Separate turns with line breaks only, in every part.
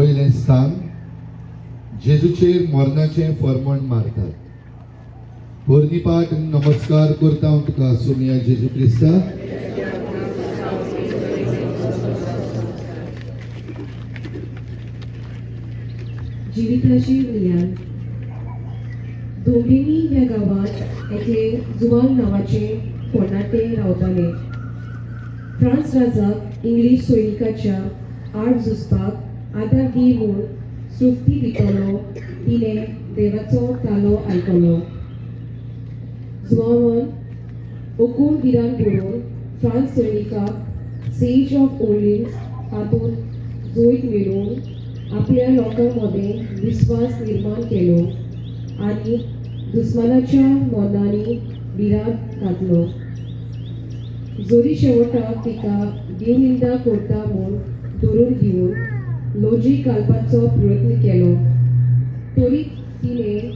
पयलें स्थान जेजूचेर मरणाचें फर्मण मारतात. पोरणी पाठ. नमस्कार करता हांव तुका सोमिया जेजू क्रिस्ता.
जिविताची विज्ञान. दोंबिनी ह्या गांवांत एके जुवान नांवाचे पोरणाटे रावताले. फ्रांस राजाक इंग्लीश सैनिकाच्या आड झुजपाक आदार दी म्हूण सुक्ती दितलो तिणें देवाचो तालो आयकलो. जुवान ओकूळ गिरान बरोवन फ्रांस सैनिकाक सेज ऑफ ओर्लिन्स हातूंत जैत मेळोवन आपल्या लोकां मदें विस्वास निर्माण केलो आनी दुस्मानाच्या मनांनी भिरांत घातलो. जरी शेवटाक तिका देवनिंदा करता म्हूण धरून घेवन लजेक घालपाचो प्रयत्न केलो तरी तिणें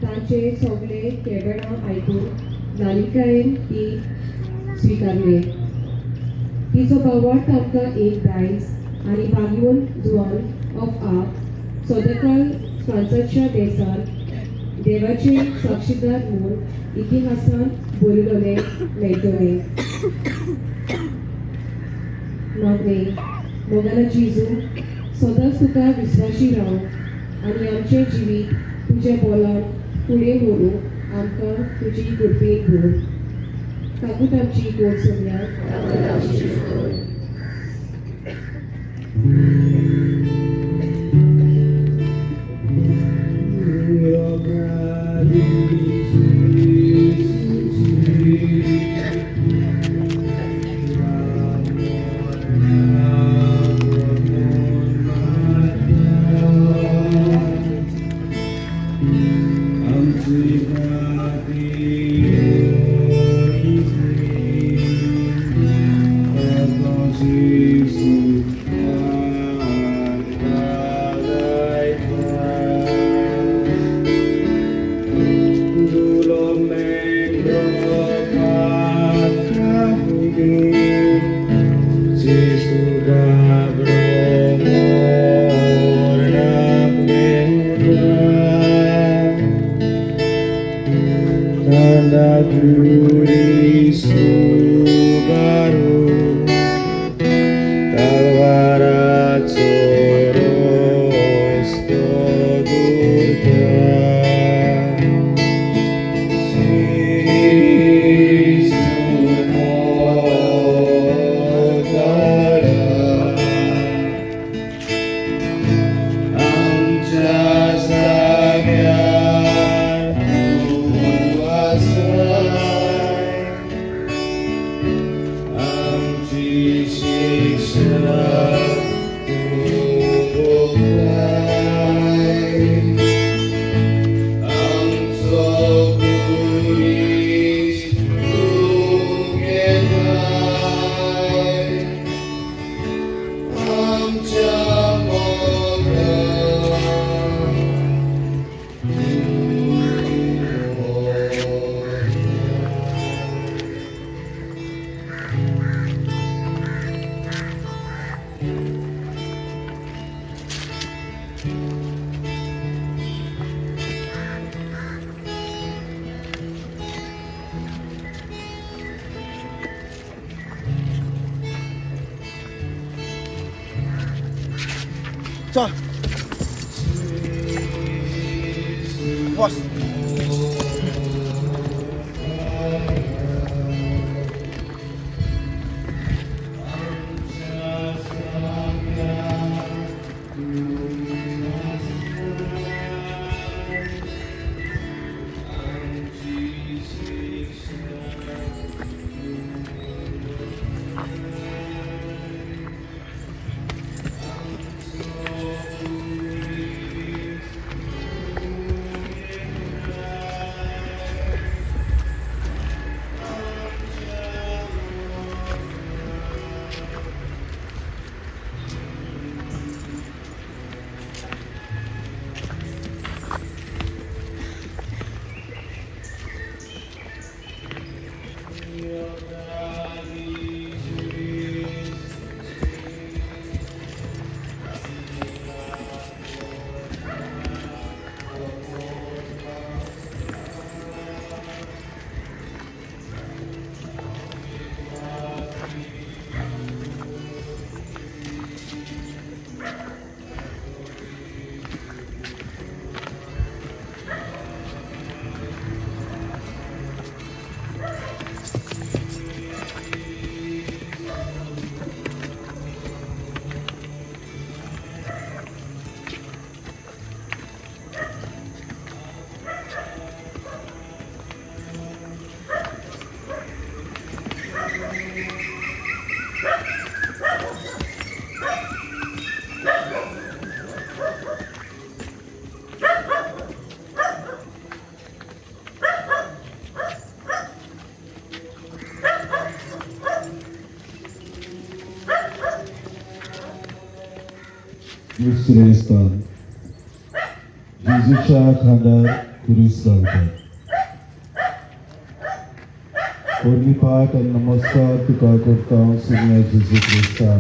तांचे सगळे केबेणां आयकून नालिकायेन ती स्विकारले. तिचो भावार्थ आमकां एक दायज आनी भाग्यवंत जुवान ऑफ आर्क सदांकाळ फ्रांसाच्या देसांत देवाचे साक्षीदार म्हूण इतिहासांत बरयलें मेळटलें. मागणें. मोगाला जेजू, सदांच तुका विस्वाशी राव आनी आमचें जिवीत तुज्या बोलान फुडें व्हरूंक आमकां तुजी कृपेन भर. काकूत आमची गोड सोमया.
走。Boss.
दुसरें स्थान. जेजूच्या खांदार खुरीस घालतात. पोरणी पाठ आनी नमस्कार तुका करता सुनिया जेजू क्रिस्ता.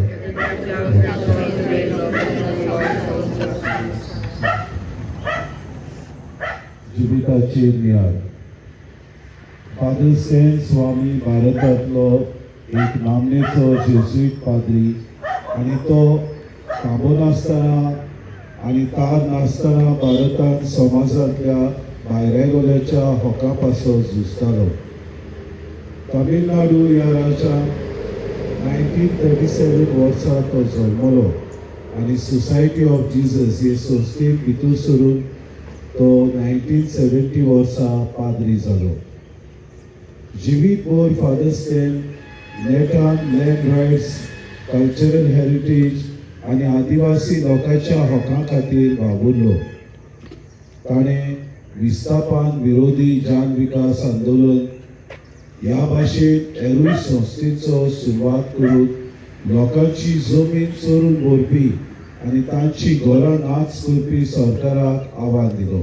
जिविताचे नियाळ. फादर सेन स्वामी भारतांतलो एक नामनेचो जेजुईट पाद्री आनी तो थांबो नासतना आनी तार नासतना भारतांत समाजांतल्या भायऱ्या हका पासत झुजतालो. तमिळनाडू ह्या राज्यांत 1937 वर्सा तो जल्मलो आनी सोसायटी ऑफ जिजस हे संस्थेत भितर सरून तो 1970 वर्सा पाद्री जालो. जिवीतभर फादर स्टेन नेटान लँड रायट्स, कल्चरल हेरिटेज आनी आदिवासी लोकांच्या हकां खातीर वावुरलो. ताणें विस्थापन विरोधी जान विकास आंदोलन ह्या भाशेन हेरूय संस्थेचो सुरवात करून लोकांची जमीन चोरून व्हरपी आनी तांची घरां नाच करपी सरकाराक आव्हान दिलो.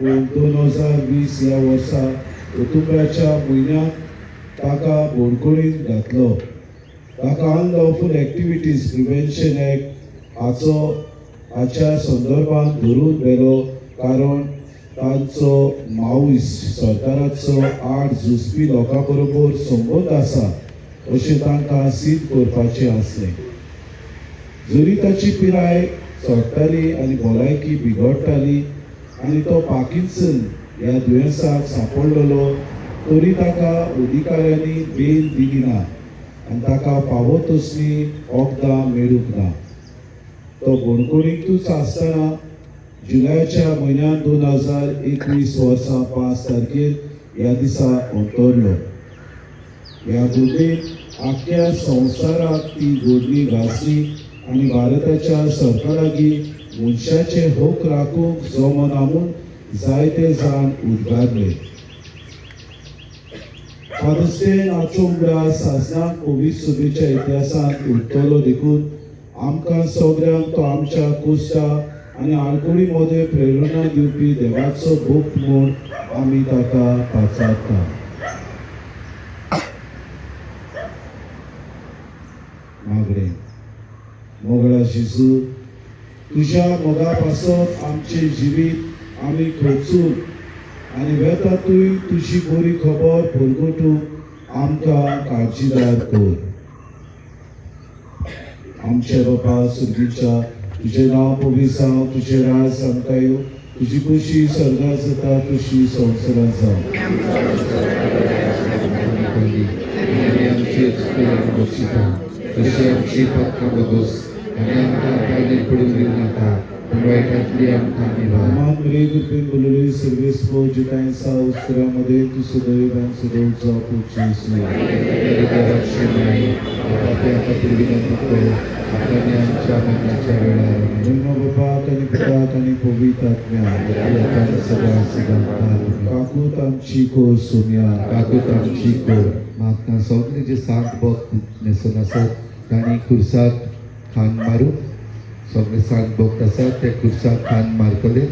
पूण 2020 ह्या वर्सा ऑक्टोबराच्या म्हयन्यांत ताका बंदखणींत घातलो. ताका अनलॉफूल एक्टिविटीज प्रिव्हेन्शन एक्ट हाच्या संदर्भात धरून व्हेलो, कारण तांचो माओइस्ट सरकाराचो आड झुजपी लोकां बरोबर संबंद आसा अशें तांकां सिद्ध करपाचें आसलें. जरी ताची पिराय चडटाली आनी भलायकी बिगडटाली आनी तो पार्किन्सन ह्या दुयेंसाक सांपडलेलो, तरी ताका अधिकाऱ्यांनी बेल दिली ना आनी ताका फावो तसलीं वखदां मेळूंक ना. तो बंदखणींतूच आसतना जुलयाच्या म्हयन्यांत 2021 वर्सा 5 तारखेर ह्या दिसा अंतरलो. ह्या घडणेन आख्ख्या संवसाराक ती घडणी गाजली आनी भारताच्या सरकारागी मनशाचे हक राखूंक जमना म्हूण जायते जाण उद्गारले. फादर स्टेन हाचो उगडास सासणाक पवित्र सभेच्या इतिहासांत उरतलो. देखून आमकां सगळ्यांक तो आमच्या कोश्टा आनी आडखळी मदें प्रेरणा दिवपी देवाचो भक्त म्हूण आमी ताका पाचारता. मागणें. मोगळा जेजू, तुज्या मोगा पासत आमचें जिवीत आमी खर्चून आनी वेतातूय तुजी बरी खबर परगटूंक आमकां काळजीदार कर. आमच्या बापा सुर्गीच्या, तुजें नांव पवित्र जावं. तुजें राज आमकां येवं. तुजी खुशी स्वर्गात जाता तशी संवसारात जावं.
आनी आमची चुकी बक्षिता तशी आमची पातकां भोगोस आनी आमकां पायणीर पडूंक दिवं नाका, पूण वायटांतली आमकां निवार.
मान मरिये कृपेन भरलेली, सर्वेस्पर जिताय सा. स्त्रियांमध्ये तू सदैव आणि सदैव जाव जेजू.
देवाची माई, पाप्यां खातीर विनंती कर, आता आनी आमच्या मरणाच्या वेळार.
महिमा बापाक आनी पुताक आनी पवित्र आत्म्याक.
आता आनी सदां सदां.
काकूत आमची कर सोम्या.
काकूत आमची कर. म्हाका सगळे जे सांत भक्त न्हेसून आसात तांणी खुर्साक खान मारूं. सगळे सांत भक्त आसात ते खुर्साक खान मारतले.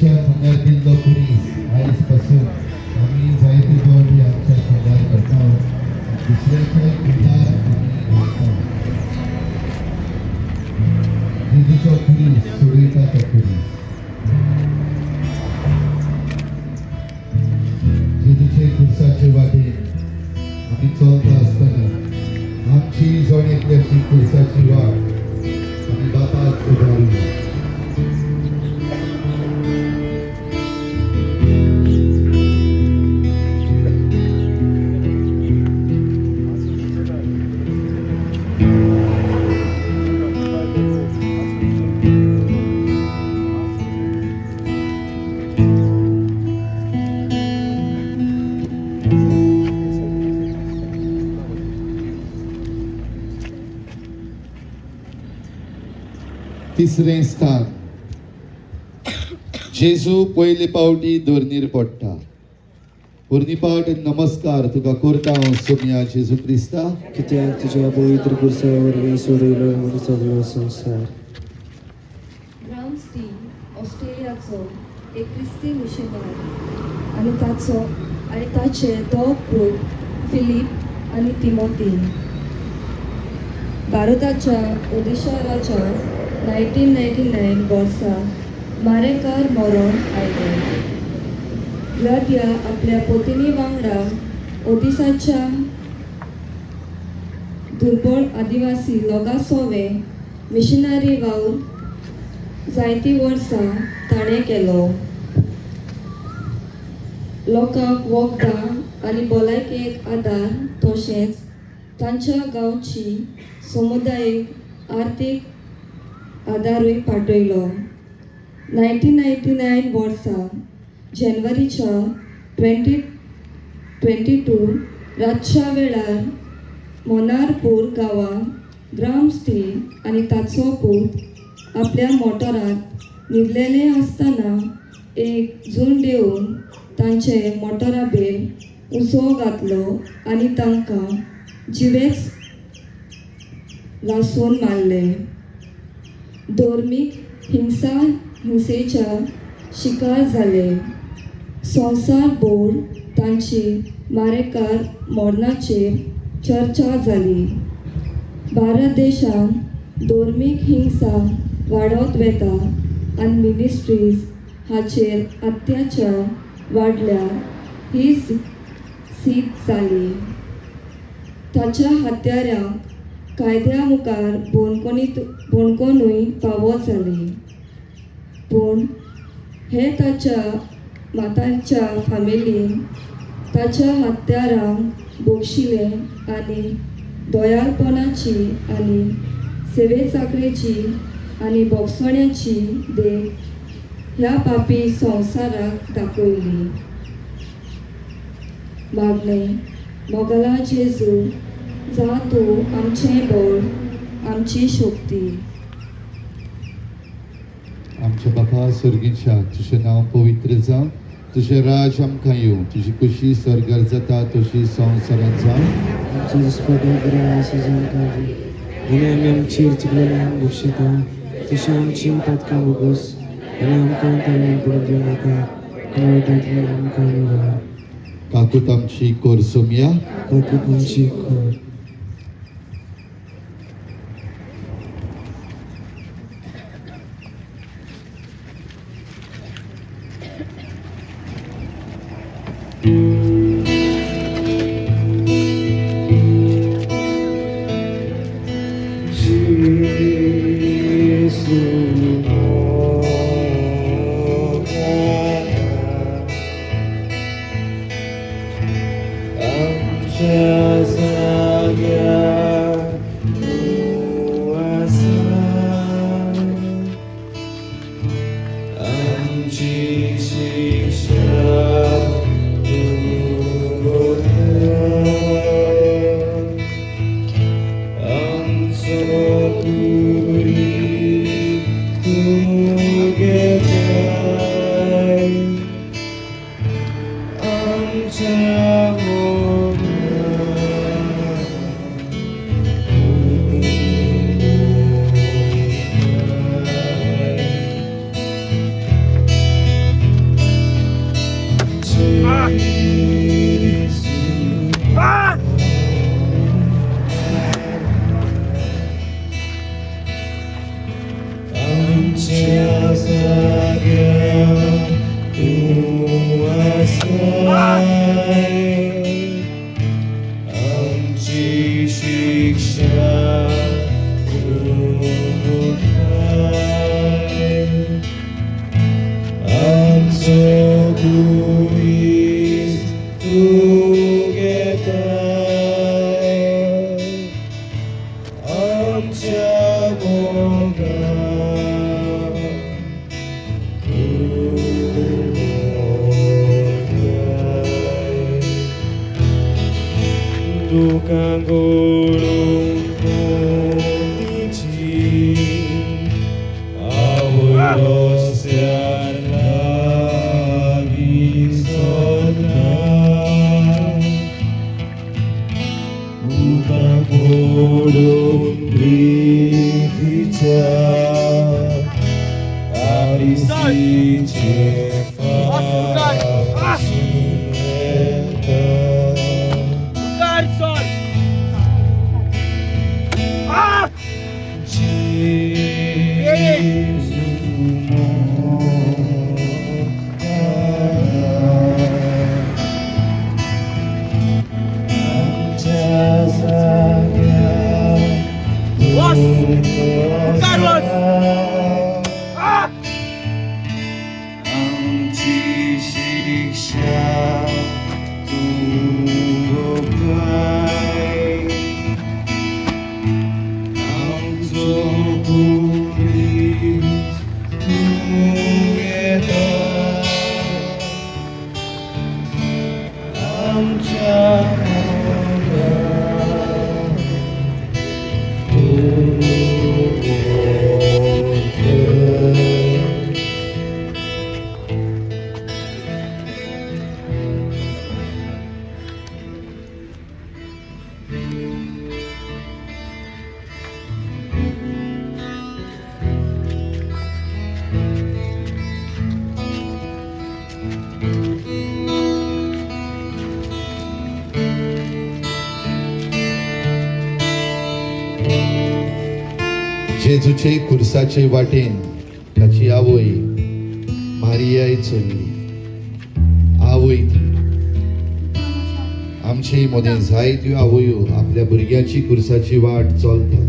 जेजूच्या खांद्यार दिल्लो खुरीस आयज पासून आमी जायते फावटी आमच्या खांद्यार करता, दुसऱ्याच्या खांद्यार आमी घालता. जेजूचो खुरीस सोडयता तो खुरीस. जेजूचे खुर्साचे वाटेन आमी चलता आसतना आमची जण एकल्याची खुर्साची वाट आमी बापाक उबारुया. तिसरें स्थान, जेजू पयले पावटी धरणीर पडटा. पोरणी पाट. नमस्कार तुका करता हांव सोमया जेजू क्रिस्ता,
कित्याक तुज्या पवित्र पुरसा वरवीं सोडयलो म्हूण सगलो संवसार.
ग्राम स्टीन ऑस्ट्रेलियाचो एक क्रिस्ती मिशनर आनी ताचे दोग पूत फिलीप आनी तिमोती. भारताच्या ओडिशा राज्यांत 1999 वर्सा मारेकार मरण आयले. ग्लादिया आपल्या पोतिनी वांगडा ओडिशाच्या दुर्बळ आदिवासी लोकां सोवे मिशनरी वावर जायतीं वर्सां ताणें केलो. लोकांक वखदां आनी भलायकेक आदार तशेंच तांच्या गांवची समुदायीक आर्थीक आदारूय पाठयलो. 1999 वर्सा जानेवारीच्या 22 रातच्या वेळार मोनारपूर गांवांत ग्राम स्टीन आनी ताचो पूत आपल्या मोटरांत न्हिदलेले आसतना एक जून देवन तांचे मोटराबेर उजो घातलो आनी तांकां जिवेच लासून मारले. धर्मीक हिंसेच्या शिकार जाले. संवसार भर तांची मारेकार मरणाचेर चर्चा जाली. भारत देशांत धर्मीक हिंसा वाडत वता आनी मिनिस्ट्रीज हाचेर अत्याचार वाडल्या ही सीत जाली. ताच्या हत्याऱ्यांक कायद्या मुखार बणकोनूय फावो जाली, पूण हे ताच्या माताच्या फामिलीन ताच्या हत्यारांक भोगशिलें आनी दयाळपणाची आनी सेवेचाकरेची आनी भोगसण्याची देख ह्या पापी संवसाराक दाखयली. मागणें. मोगला जेजू, जा तूं आमचें बळ, आमची शक्ती.
आमच्या बापा सर्गीच्या, तुजें नांव पवित्र जावं, तुजें राज आमकां येवं, तुजी खुशी स्वर्गार जाता तशी संवसारांत जावं.
आमच्या दिसपट्या बरें आसा आमकां दी आनी आमी आमचेर चुकलेल्यांक भोगशिता तशी आमची पातकां भोगोस आनी आमकां ताणें पडून दिवं नाका, वायटांतल्यान आमकां निवळ.
काकूत आमची कोर सोमया.
काकूत आमची कर.
आमच्या जाग्यार तूं आसा, आमची शिक्षा तूं भोगता, आमचो कुरीस मोतीची आवय रस्त्यार लागीं सरता उदक पडून प्रितीच्या आरिसीचे फासून येता. जेजू मोगाळा, आमच्या जाग्यार तूं आसा. आमची शिक्षा तूं रोखय, आमचो पुलीस तूं घेता, आमच्या मोगान तूं कर.
जेजूचे खुर्साचे वाटेन ताची आवय मारियाय चल्ली. आवय ती आमचे मदें जायत्यो आवयो आपल्या भुरग्याची खुर्साची वाट चलता.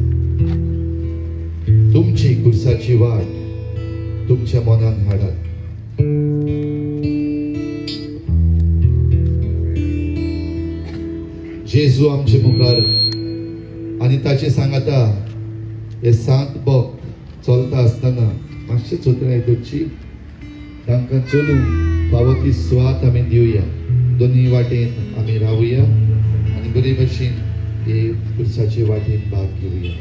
तुमची खुर्साची वाट तुमच्या मनान हाडात. जेजू आमचे मुखार आनी ताचे सांगाता हे सांत भक्त चलता आसतना मातशें चोत्राय करची, तांकां चलूंक फावो ती सुवात आमी दिवया. दोनूय वाटेन आमी रावया आनी बरे भशेन हे खुर्साचे वाटेन भाग घेवया.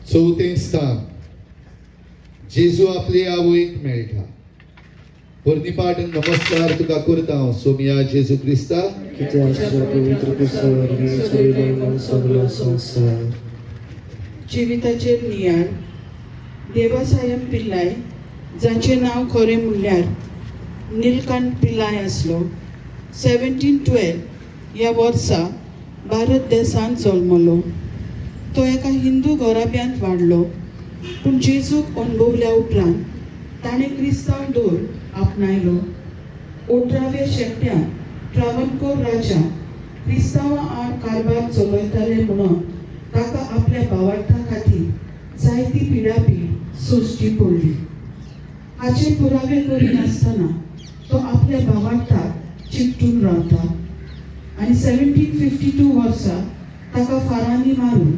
चवथें स्थान, जेजू आपले आवयक मेळटा. पोरनीपाठ नमस्कार तुका करता हांव सोमिया जेजू क्रिस्ता,
कित्याक तुज्या पवित्र कुर्सा वरवीं चलयलो सगलो संवसार.
जिविताचेर नियाळ. देवासायम पिल्लाय, जाचें नांव खरें म्हणल्यार निलकंठ पिल्लाय आसलो, 1712 ह्या वर्सा भारत देशांत जल्मलो. तो एका हिंदू घराब्यांत वाडलो, पूण जेजूक अणभवल्या उपरांत ताणें क्रिस्तांव धर्म आपणायलो. 18व्या शेंकड्यांत ट्रावणकोर राजा क्रिस्तांवां आड कारभार चलयताले म्हणून ताका आपल्या भावार्था खातीर जायती पिडापीड सोंसची पडली. हाचे पुरावे करिनासतना तो आपल्या भावार्थाक चिकटून रावता आनी 1752 वर्सा ताका फारांनी मारून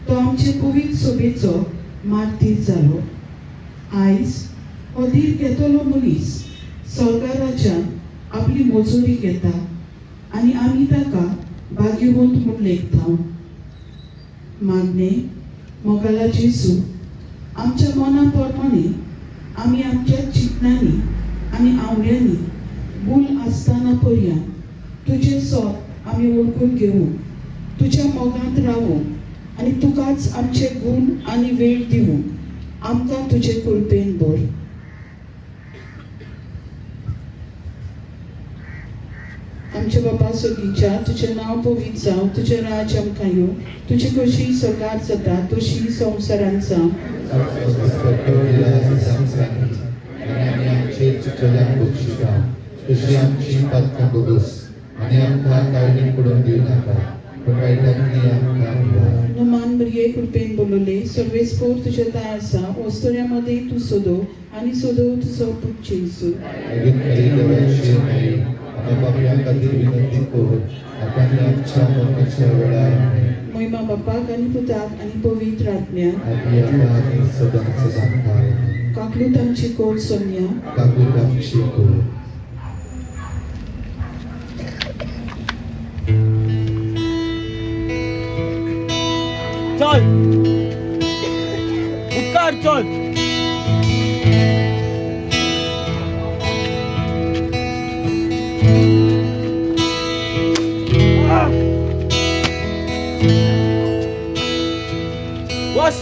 तो आमचे पवित्र सभेचो मार्तीर जालो. आयज हो धीर घेतलो मनीस स्वर्गा आपली मजुरी घेता आनी आमी ताका भाग्यवंत म्हूण लेखता. मागणे. मोगाला जेजू, आमच्या मना प्रमाणे आमी आमच्या चिंतनांनी आनी आवड्यांनी भूल आसतना पर्यंत तुजें सोद आमी वळखून घेवूंक, तुज्या मोगांत रावूंक आनी तुकाच आमचे गूण आनी वेळ दिवंक आमकां तुजे कृपेन भर. आमच्या बापा सोगीच्या, तुजें नांव पवित्र जावं, तुजें राज्य आमकां येवं, तुजी कशी सरकार जाता तशी संवसारांत जावं.
आनी आमी आमचे चुकल्यांक बक्षिता तशी आमची पातकां भोगोस आनी आमकां ताळणी पडून दिवं नाका, पूण वायटांतली आमकां निवार.
मान भुरगे कृपेन बोलवले, सर्वेस्पोर तुज्या ताय आसा, वस्तुऱ्या मदें तूं सोदो आनी सोदो तुजो पूत जेजू.
अजून खरी देवाची माई, आमकां पापयां खातीर विनंती कर, आतां आनी आमच्या मरणाच्या वेळार.
मोहिमा बापाक आनी पुताक आनी पवित्र आत्म्याक.
आनी आतां आनी सदां सदां काळ.
काकलूत आमची कोर सोन्या.
काकूट आमची कर.
चल उपकार चल. बस.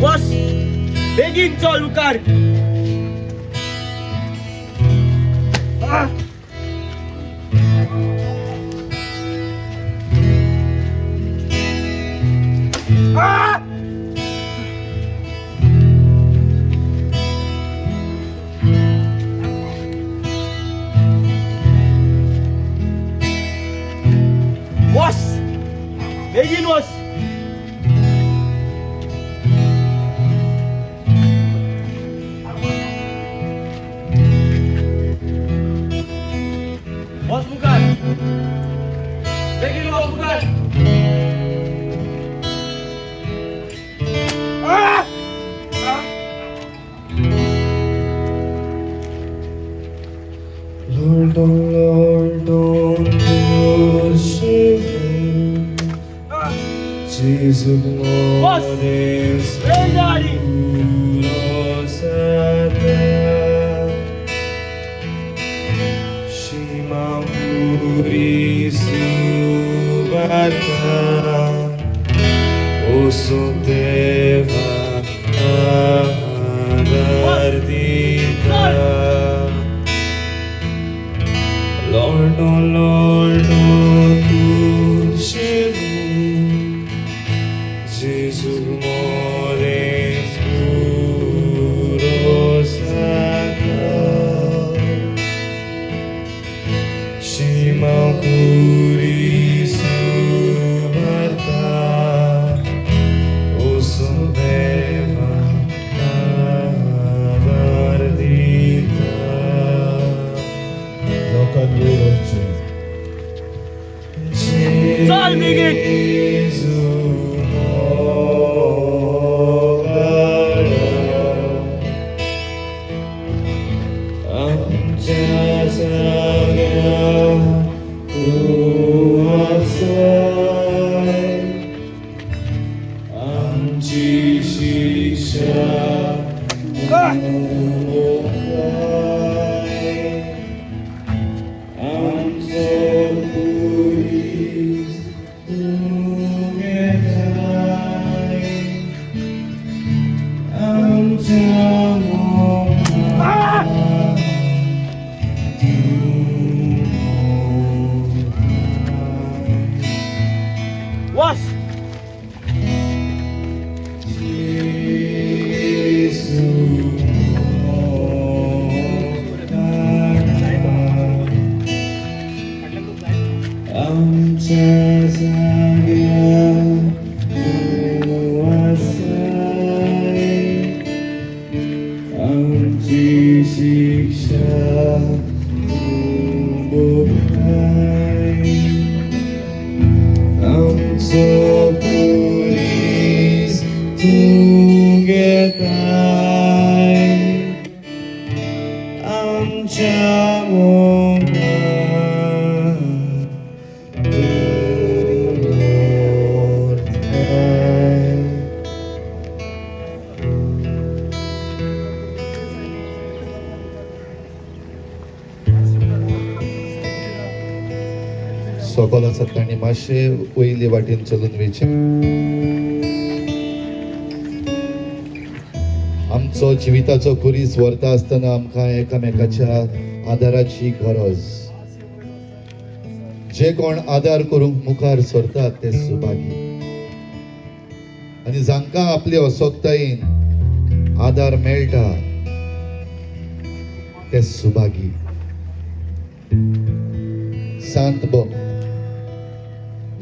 बस, बेगीन चल मुखार. Ah! बस, बेगीन बस. बस मुखार, बेगीन बस मुखार. Ah!
Lord, oh Lord, don't worship me. Jesus,
Boss!
Lord is
Hey, Daddy!
Shima Puri Subata Osoteva Adardita. Lord, oh Lord, oh tu Jesus mores puro sacra Shima Kuri Subata Osudeva Adardita.
लोकांक वयर.
चल बेगीन.
Jesu मोगाळा आमच्या सगळ्या तूं आसाय, आमची शिक्षा तूं आमचो पुरीस तूं घेताय, आमच्या मोगान तूं मोगाय.
बस.
Jesu मोगाळा आमच्या जाग्या तूं आसाय, आमची शिक्षा तूं बोगाय, आमचो पुरीस तूं घेताय, आमच्या मोगान तूं मोरताय.
सकल आसात तांणी मातशे वयले वाटेन चलून वयचें. आमचो जिविताचो खुरीस व्हरता आसतना आमकां एकामेकाच्या आदाराची गरज. जे कोण आदार करूंक मुखार सरतात ते सुभागी, आनी जांकां आपले असक्तायेन आदार मेळटा ते सुभागी. सांत भक्त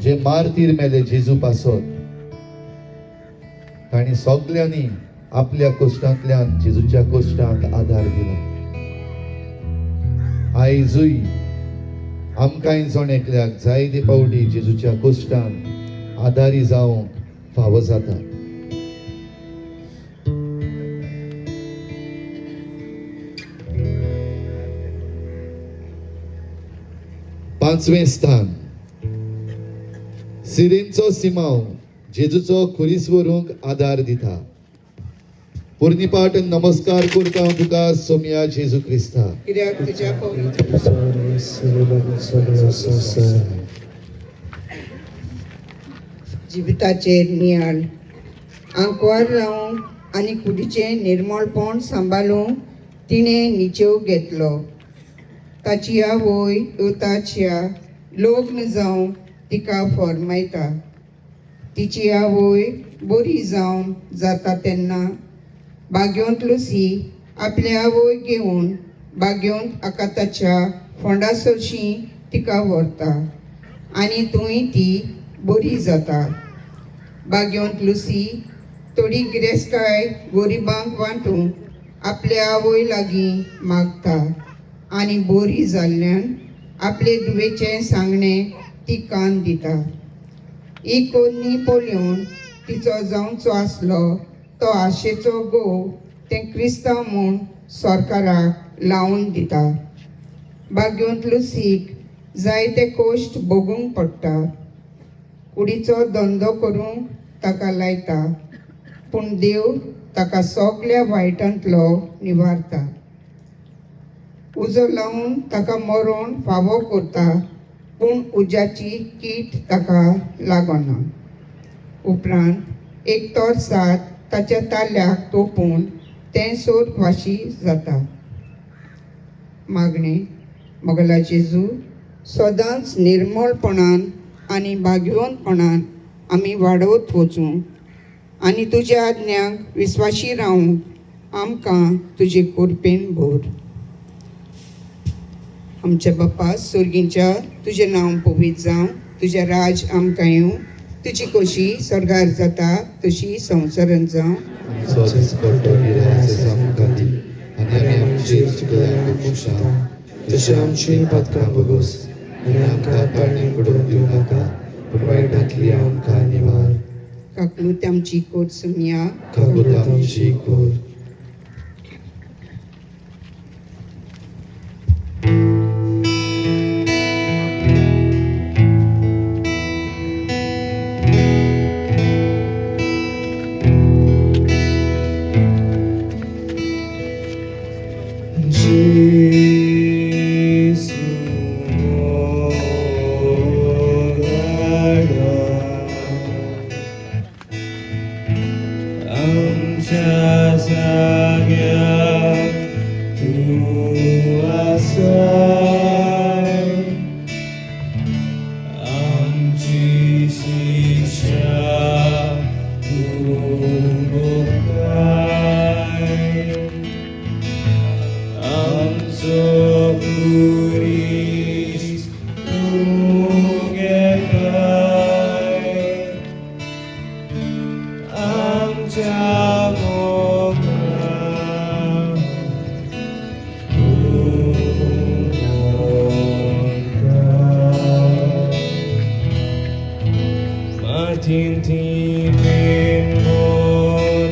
जे मार्तीर मेले जेजू पासत, तांणी सगल्यांनी आपल्या कश्टांतल्यान जेजूच्या कश्टांक आदार दिला. आयजूय आमकांय जण एकल्याक जायते फावटी जेजूच्या कश्टान आदारी जावंक फावो जाता. पांचवें स्थान, सिरींचो सिमांव जेजूचो खुरीस व्हरूंक आदार दिता. पुर्णीपाठ नमस्कार करता हांव तुका सोमया जेजू क्रिस्ता,
कित्याक तुज्या पवित्र
सगळो संवसार.
जिविताचेर नियाळ. आंकवार रावंक आनी कुडीचें निर्मळपण सांबाळूंक तिणें निचेव घेतलो. ताची आवय येवताच्या लग्न जावंक तिका फॉर्मायता. तिची आवय बरी जावन जाता तेन्ना बागेंत लुसी आपले आवय घेवन बागेंत आकाताच्या फोंडा सरशीं तिका व्हरता आनी थंय ती बरी जाता. बागेंत लुसी थोडी गिरेस्तकाय गरिबांक वांटूंक आपले आवय लागीं मागता आनी बरी जाल्ल्यान आपले धुवेचें सांगणें ती कान दिता. ही कोन्नी पळोवन तिचो जावचो आसलो तो आशेचो घोव तें क्रिस्तांव म्हूण सरकाराक लावन दिता. बागेंत लुसीक जायते कश्ट भोगूंक पडटा. कुडीचो धंदो करूंक ताका लायता, पूण देव ताका सगल्या वायटांतलो निवारता. उजो लावन ताका मरण फावो करता, पूण उज्याची कीट ताका लागना. उपरांत एक तरसाद ताच्या ताल्याक तोपून तें सोर्गवाशी जाता. मागणें. मोगला जेजू, सदांच निर्मळपणान आनी भाग्यवंतपणान आमी वाडोवत वचूं आनी तुज्या आज्ञांक विस्वाशी रावूंक आमकां तुजे कृपेन भर. आमच्या बापा सुर्गींच्या, तुजें नांव पवित्र जावं, तुजें राज आमकां येवं, तुजी खोशी स्वर्गार जाता तशी संवसारांत जावं.
आमचो दिसपट्टो गिरास आमकां दी आनी आमी आमचे चुकल्यांक भोगता
तशें आमची पातकां भोगोस आनी आमकां ताळणी पडून दिवं नाका, पूण वायटांतली आमकां निवार.
काकूत आमची कोट सुमया.
काकूत आमची कोर.
आमच्या जाग्यार तूं आसाय, आमची शिक्षा तूं भोगताय, आमचो खुरीस तूं घेताय, आमच्या मोगान तूं मोगताय. मातयेंत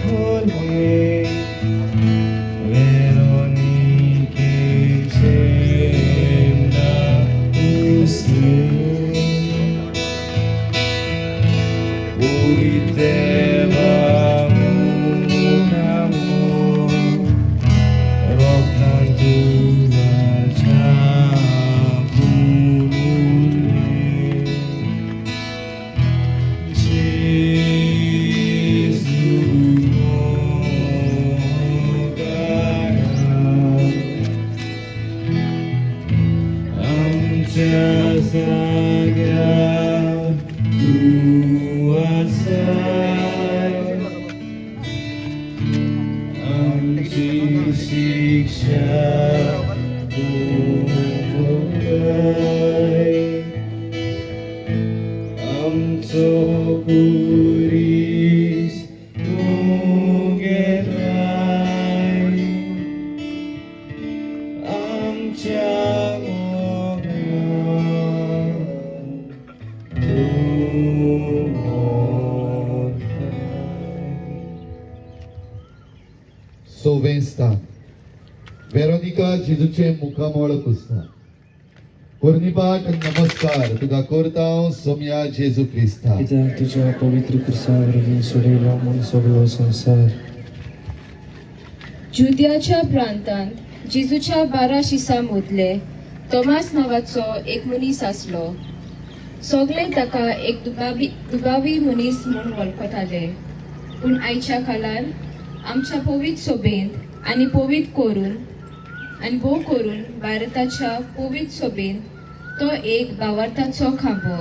मोरले वेरोनिकेन शेमना उसले Uiteva munamo Rognantula chapunule Jesu mogara आमच्या जाग्यार तूं आसाय, आमची शिक्षा
तूं घेताय आमच्या मोगान तूं मोगाय.
सवें स्थान वेरोनिका जेजूचें मुखामळ पुसता. कोर्निपाट नमस्कार तुका करता हांव सोमया जेजू क्रिस्ता.
कित्याक तुज्या पवित्र क्रिस्ता वरवीं सोडयलो म्हूण सगळो संवसार.
जुद्याच्या प्रांतांत जेजूच्या 12 शिसां मदले तोमास नांवाचो एक मनीस आसलो. सगळे ताका एक दुबावी मनीस म्हूण वळखताले. पूण आयच्या काळार आमच्या पवित्र सभेंत आनी पवित्र करून आनी भोव करून भारताच्या पवित्र सभेंत तो एक भावार्थाचो खांबो.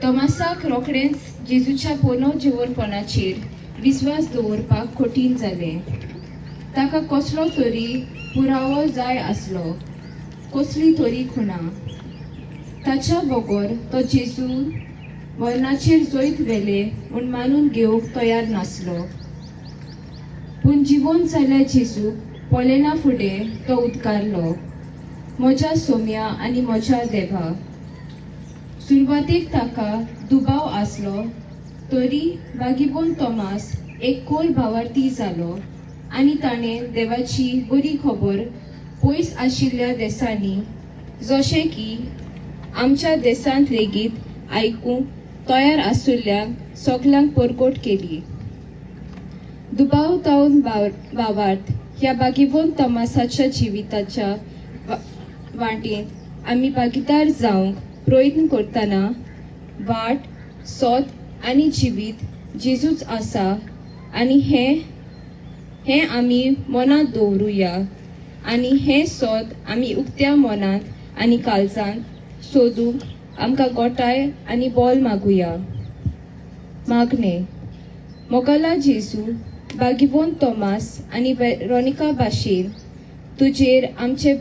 तोमासाक रोखडेंच जेजूच्या पोनो जिवनपणाचेर विस्वास दवरपाक कठीण जालें. ताका कसलो तरी पुरावो जाय आसलो, कसली तरी खुणा. ताच्या बगर तो जेजू मरणाचेर जैत व्हेलें म्हूण मानून घेवंक तयार नासलो. पूण जिवोन जाल्ल्या जेजूक पळयना फुडें तो उदकारलो, म्हज्या सोम्या आनी म्हज्या देवा. सुरवातेक ताका दुबाव आसलो तरी बागीबोन तोमास एक खोल भावार्थी जालो आनी ताणें देवाची बरी खबर पयस आशिल्ल्या देसांनी, जशें की आमच्या देसांत लेगीत आयकूंक तयार आसुल्ल्यांक सगल्यांक परकोट केली. दुबाव तावन भावार्थ ह्या बागीबोन तोमासाच्या जिविताच्या वाटेंत आमी भागीदार जावंक प्रयत्न करतना वाट, सोद आनी जिवीत जेजूच आसा आनी हें हें आमी मनांत दवरुया आनी हें सोद आमी उक्त्या मनांत आनी काळजांत सोदूंक आमकां गोठाय आनी बोल मागुया. मागणें. मोगाला जेजू, बागीबोन तोमास आनी वेरोनिका भाशेन तुजेर आमचे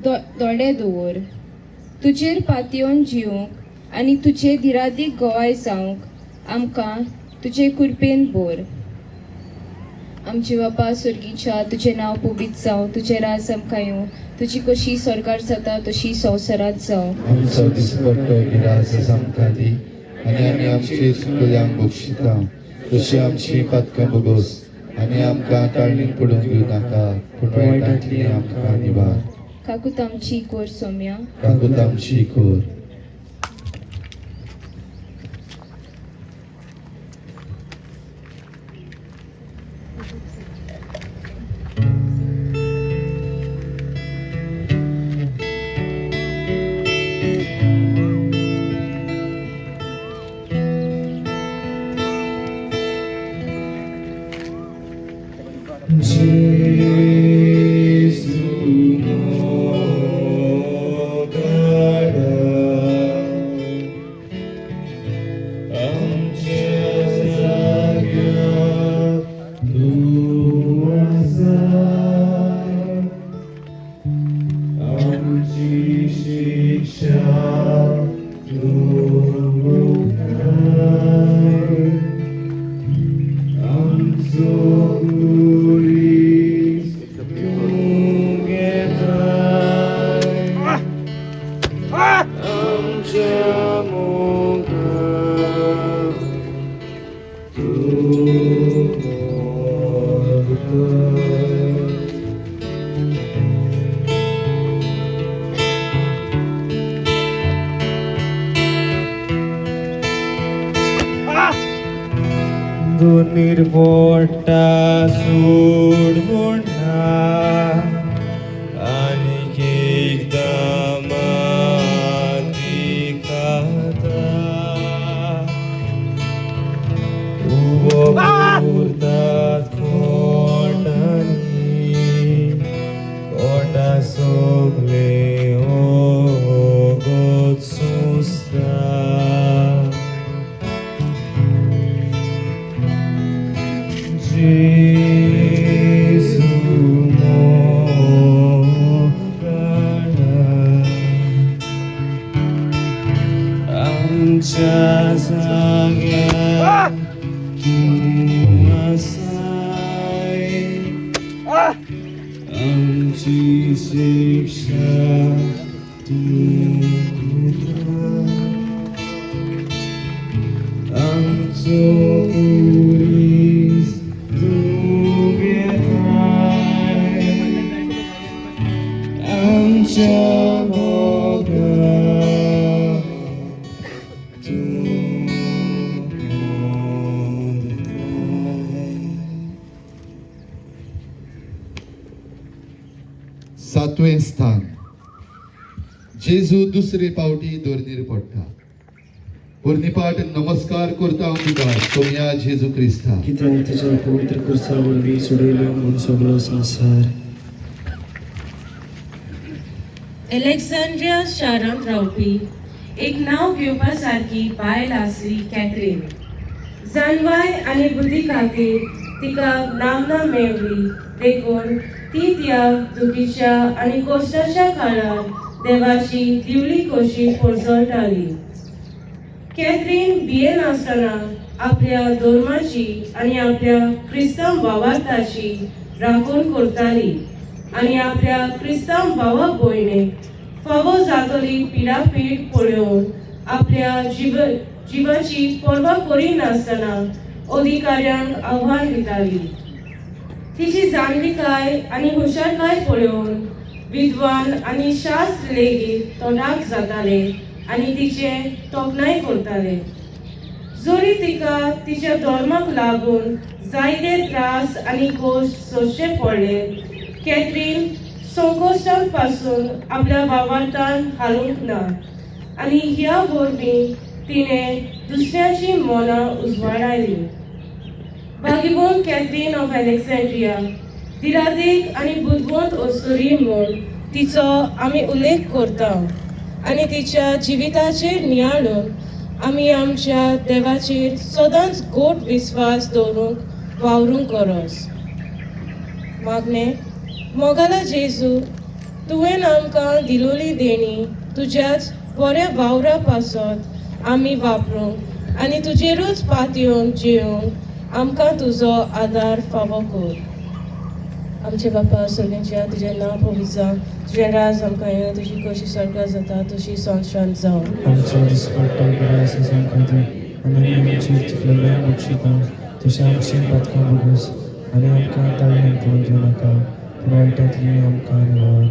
दोळे दवर. तुजेर पातयेवन जिवंक आनी तुजे दिरादीक गवाय जावंक आमकां तुजे कृपेन भर. आमचे बापा स्वर्गीच्या, तुजें नांव पवित्र जावं, तुजें राज आमकां येवं, तुजी कशी स्वर्गार जाता तशी संवसारांत जावं.
आमचो दिसपट्टो गिरास आमकां दी आनी आमी आमचे चुकल्यांक बक्षिता तशी आमची पातकां भोगोस आनी आमकां ताळणीक पडूंक दिवं नाका, पूण वायटांतली आमकां निवार.
काकूत आमची कोर सोम्या.
काकूत आमची कोर.
Jesu मोगाडा आमच्या जाग्यार तूं आसा, आमची शिक्षा तूं मुखाय, आमचो कुरीस तूं घेताय, आमच्या मोगान तूं मोगताय. दोनीर पोटा सोड म्हणटा आनीक एकदां माती खाता, उबो उरतात कोटांनी, कोटा सगले ओगोत सोंसता. Jesu मोगाडा आमच्या जाग्यार तूं तूं आसाय आमची शिक्षा तूं दिता आमचो खुरीस तूं घेताय आमच्या मोगाक तूं मोरताय.
सातवें स्थान. जेजू दुसरे पावटी दोर्नीर पडटा. पोरनीपाट नमस्कार करता हांव तुका सोमया जेजू क्रिस्ता.
कित्याक तुज्या पवित्र खुर्सा वरवीं सोडयलो म्हूण सगळो संवसार.
एलेक्झांड्रिया शारांत रावपी एक नांव घेवपा सारकी बायल आसली कॅथरीन. जानवाय आनी बुद्धी खातीर तिका नामना मेळ्ळी देखून ती त्या दुखीच्या आनी कोश्टाच्या काळार देवाची दिवली कशी पोरजळटाली. कॅथरीन भियेनासतना आपल्या धर्माची आनी आपल्या क्रिस्तांव भावार्थाची राखण करताली आनी आपल्या क्रिस्तांव भावा भयणीक फावो जातली पिडापीड पळोवन आपल्या जिवाची पर्वा करिनासतना अधिकाऱ्यांक आव्हान दिताली. तिची जाणविकाय आनी हुशारकाय पळोवन विद्वान आनी शास्त्र लेगीत तोंडाक जाताले आनी तिचे तोखणाय करताले. जरी तिका तिच्या धर्माक लागून जायते त्रास आनी कश्ट सोंसचे पडले, कॅथरीन संकश्टां पासून आपल्या भावार्थान हालूंक ना आनी ह्या वरवीं तिणें दुसऱ्याची मनां उजवाडायलीं. भागीवंत कॅथरीन ऑफ अलेक्झांड्रिया दिरादीक आनी बुदवंत अस्तुरी म्हूण तिचो आमी उल्लेख करता आनी तिच्या जिविताचेर नियाळून आमी आमच्या देवाचेर सदांच गोट विस्वास दवरूंक वावरूंक गरज. मागणें. मोगाला जेजू, तुवें आमकां दिलोली देणी तुज्याच बऱ्या वावरा पासत आमी वापरूंक आनी तुजेरूच पातयेवन जियोंक आमकां तुजो आदार फावो कर. आमचे बापा सर्गाच्या, तुजें नांव पवित्र जावं, तुजें राज आमकां येवं, तुजी कशी स्वर्गात जाता तशी संवसारांत जावं.
आमचो दिसपट्टो ग्रास आमकां दी आनी आमी आमची चुकलेल्यांक बक्षिता तशें आमची पातकां भोगोस आनी आमकां ताळ्यांत पडून दिवं नाका पूण वायटांतली आमकां निवार.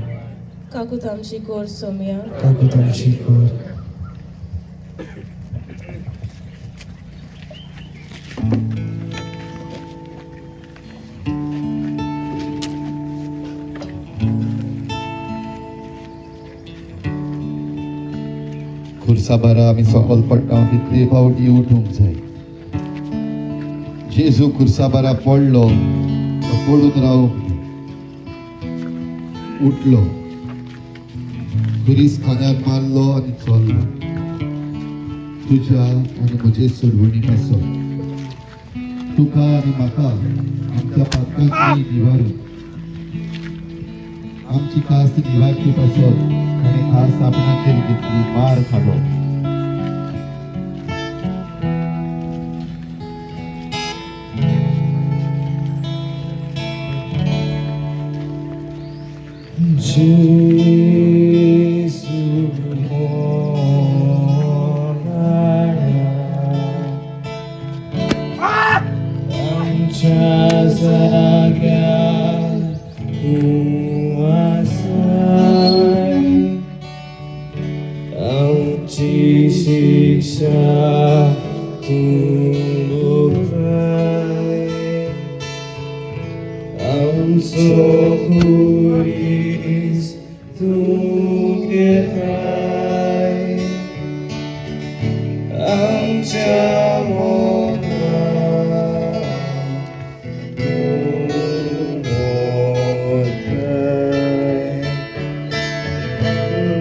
काकूत आमची कोर सोमया.
काकूत आमची कर.
खुर्साबारा आमी सकल पडटा तितले फावटी उठूंक जाय. जेजू खुर्साबारा पडलो तो पडून रावूंक न्ही. उठलो, खुरीस खांद्यार मारलो आनी चल्लो तुज्या आनी म्हजे सोडवणी पासत, तुका आनी म्हाका आमच्या पातकांची निवारून, आमची कास्त निवारचे पासत ताणें खास आपणाचेर घेतली, मार खालो.
Jesu मोगाळा आमच्या जाग्यार तूं आसाय आमची शिक्षा तूं भोगताय आमचो खुरीस तूं घेताय आमच्या मोगाक तूं मोरताय.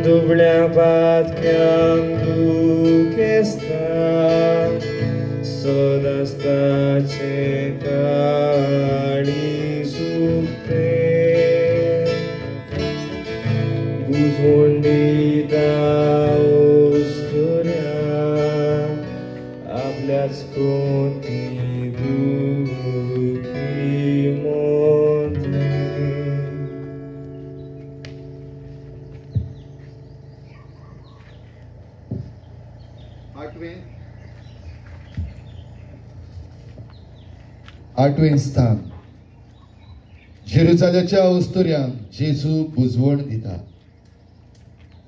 दुबळ्या पातक्यांक दुखेस्ता सदांच ताचें काळीज उक्तें बुजवण दिता अस्तुऱ्यांक आपल्याच कोती दुखेस्ता.
आठवें स्थान. जेरुजाल्याच्या अस्तुऱ्यांक जेजू बुजवण दिता.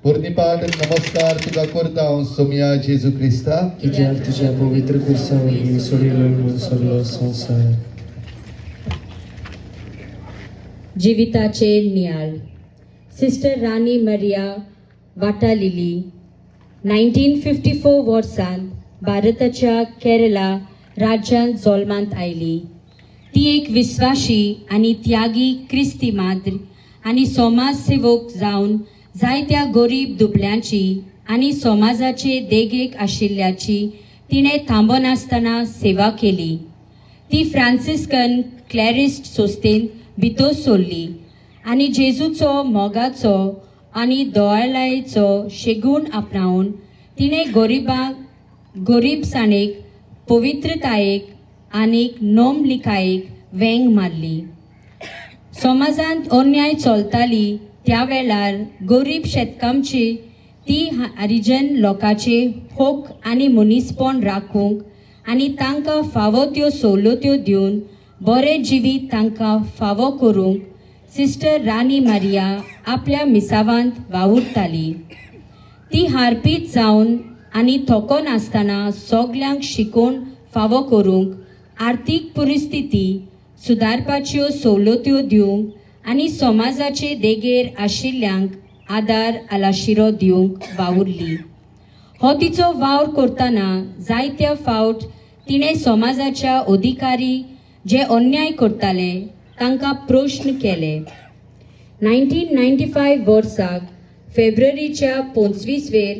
पुर्णिपाठ नमस्कार तुका करता हांव सोमया जेजू क्रिस्ता,
कित्याक तुज्या पवित्र खुर्सा वरवीं सोडिलो म्हूण सगलो संवसार.
जिविताचेर नियाळ. सिस्टर रानी मरिया वाटालिली 1954 वर्सांत भारताच्या केरला राज्यांत जल्मांत आयली. ती एक विस्वाशी आनी त्यागी क्रिस्ती माद्र आनी समाज सेवक जावन जायत्या गरीब दुबल्यांची आनी समाजाचे देगेक आशिल्ल्याची तिणें थांबनासतना सेवा केली. ती फ्रांसिस्कन क्लॅरिस्ट संस्थेंत भितर सरली आनी जेजूचो मोगाचो आनी दयाळायेचो शेगूण आपणावन तिणें गरिबांक गरीबसाणेक, पवित्रतायेक आनीक नोमलिकायेक वेंग मारली. समाजांत अन्याय चलताली त्या वेळार गरीब शेतकामची ती हरिजन लोकांचे हक आनी मनीसपण राखूंक आनी तांकां फावो त्यो सवलत्यो दिवन बरें जिवीत तांकां फावो करूंक सिस्टर रानी मारिया आपल्या मिसावांत वावुरताली. ती हारपीत जावन आनी थको नासतना सगल्यांक शिकोवन फावो करूंक, आर्थीक परिस्थिती सुदारपाच्यो सवलत्यो दिवंक आनी समाजाचे देगेर आशिल्ल्यांक आदार आलाशिरो दिवंक वावुरली. हो तिचो वावर करतना जायत्या फावट तिणें समाजाच्या अधिकारी जे अन्याय करताले तांकां प्रश्न केले. 1995 वर्साक फेब्रुवारीच्या 25वेर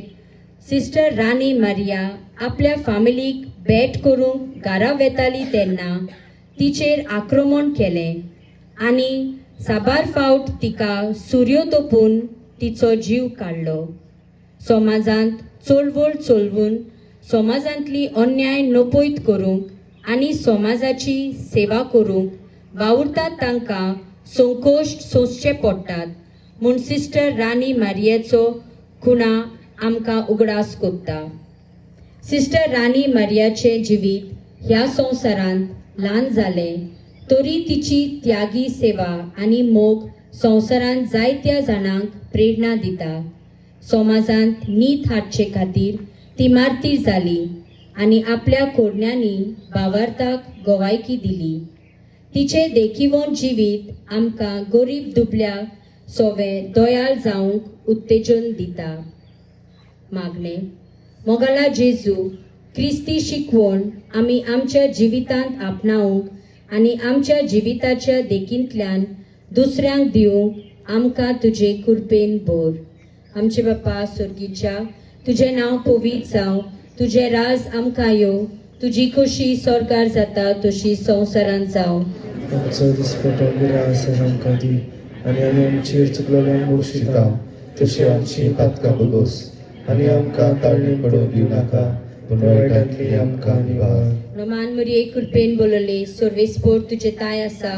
सिस्टर रानी मारिया आपल्या फामिलीक भेट करूंक घरा वेताली तेन्ना तिचेर आक्रमण केलें आनी साबार फावट तिका सुरयो तोपून तिचो जीव काडलो. समाजांत चळवळ चलोवन समाजांतली अन्याय नपयत करूंक आनी समाजाची सेवा करूंक वावुरतात तांकां संकोश सोंसचे पडटात म्हूण सिस्टर रानी मारियाचो खुणा आमकां उगडास कोत्ता. सिस्टर रानी मारियाचें जिवीत ह्या संवसारांत ल्हान जालें तरी तिची त्यागी सेवा आनी मोग संवसारांत जायत्या जाणांक प्रेरणा दिता. समाजांत नीत हाडचे खातीर ती मार्तीर जाली आनी आपल्या कोरण्यांनी भावार्थाक गवायकी दिली. तिचें देखिवंत जिवीत आमकां गरीब दुबल्या सोवे दयाळ जावंक उत्तेजन दिता. मागणें. मोगाला जेजू, क्रिस्ती शिकवण आमी आमच्या जिवितांत आपणावंक आनी आमच्या जिविताच्या देखींतल्यान दुसऱ्यांक दिवंक आमकां तुजे कृपेन भर. आमचे बापा स्वर्गीच्या, तुजें नांव पवित्र जावं, तुजें राज आमकां येवं, तुजी खोशी स्वर्गार जाता तशी संवसारांत जावं.
आमचो दिसपटो गिरास आमकां दी आनी आमी आमचेर चुकलेल्यांक बक्षिता तशी आमची
पातकां भोगोस आनी आमकां ताळणी पडोवंक दिवं नाका, पूण वायटांतली आमकां निवार.
रोमान मुरये कृपेन बोलले, सर्वेस्पोर तुजे ताय आसा,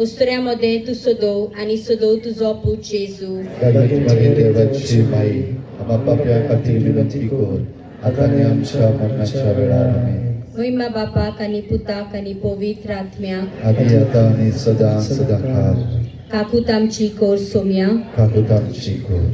उस्तुऱ्या मदें तूं सदोव आनी सदोव तुजो पूत जेजू.
मारी देवाची माई, आम्हा पाप्या खातीर विनंती कर, आतां आनी आमच्या मरणाच्या वेळार. आमेन.
महिमा बापाक आनी पुताक आनी पवित्र आत्म्याक,
आदी आतां आनी सदां सदां काल.
काकूत आमची कोर सोम्या.
काकूत आमची कोर.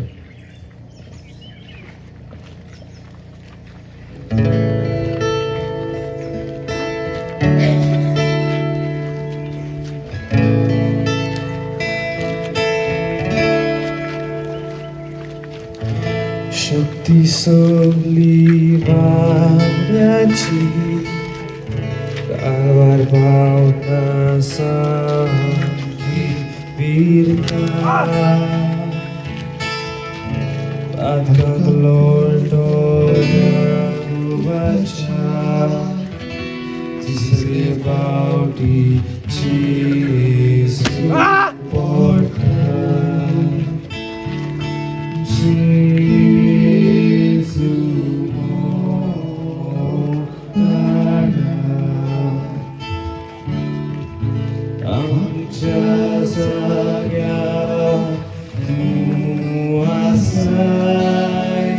शक्ती सगली बाबऱ्याची कारवार पावता सामकी वीरता पातकाक लोळटो याकुबाच्या तिसरे पावटी जेजू पडटा. जेजू मोगाळा, आमच्या जाग्यार तूं आसाय,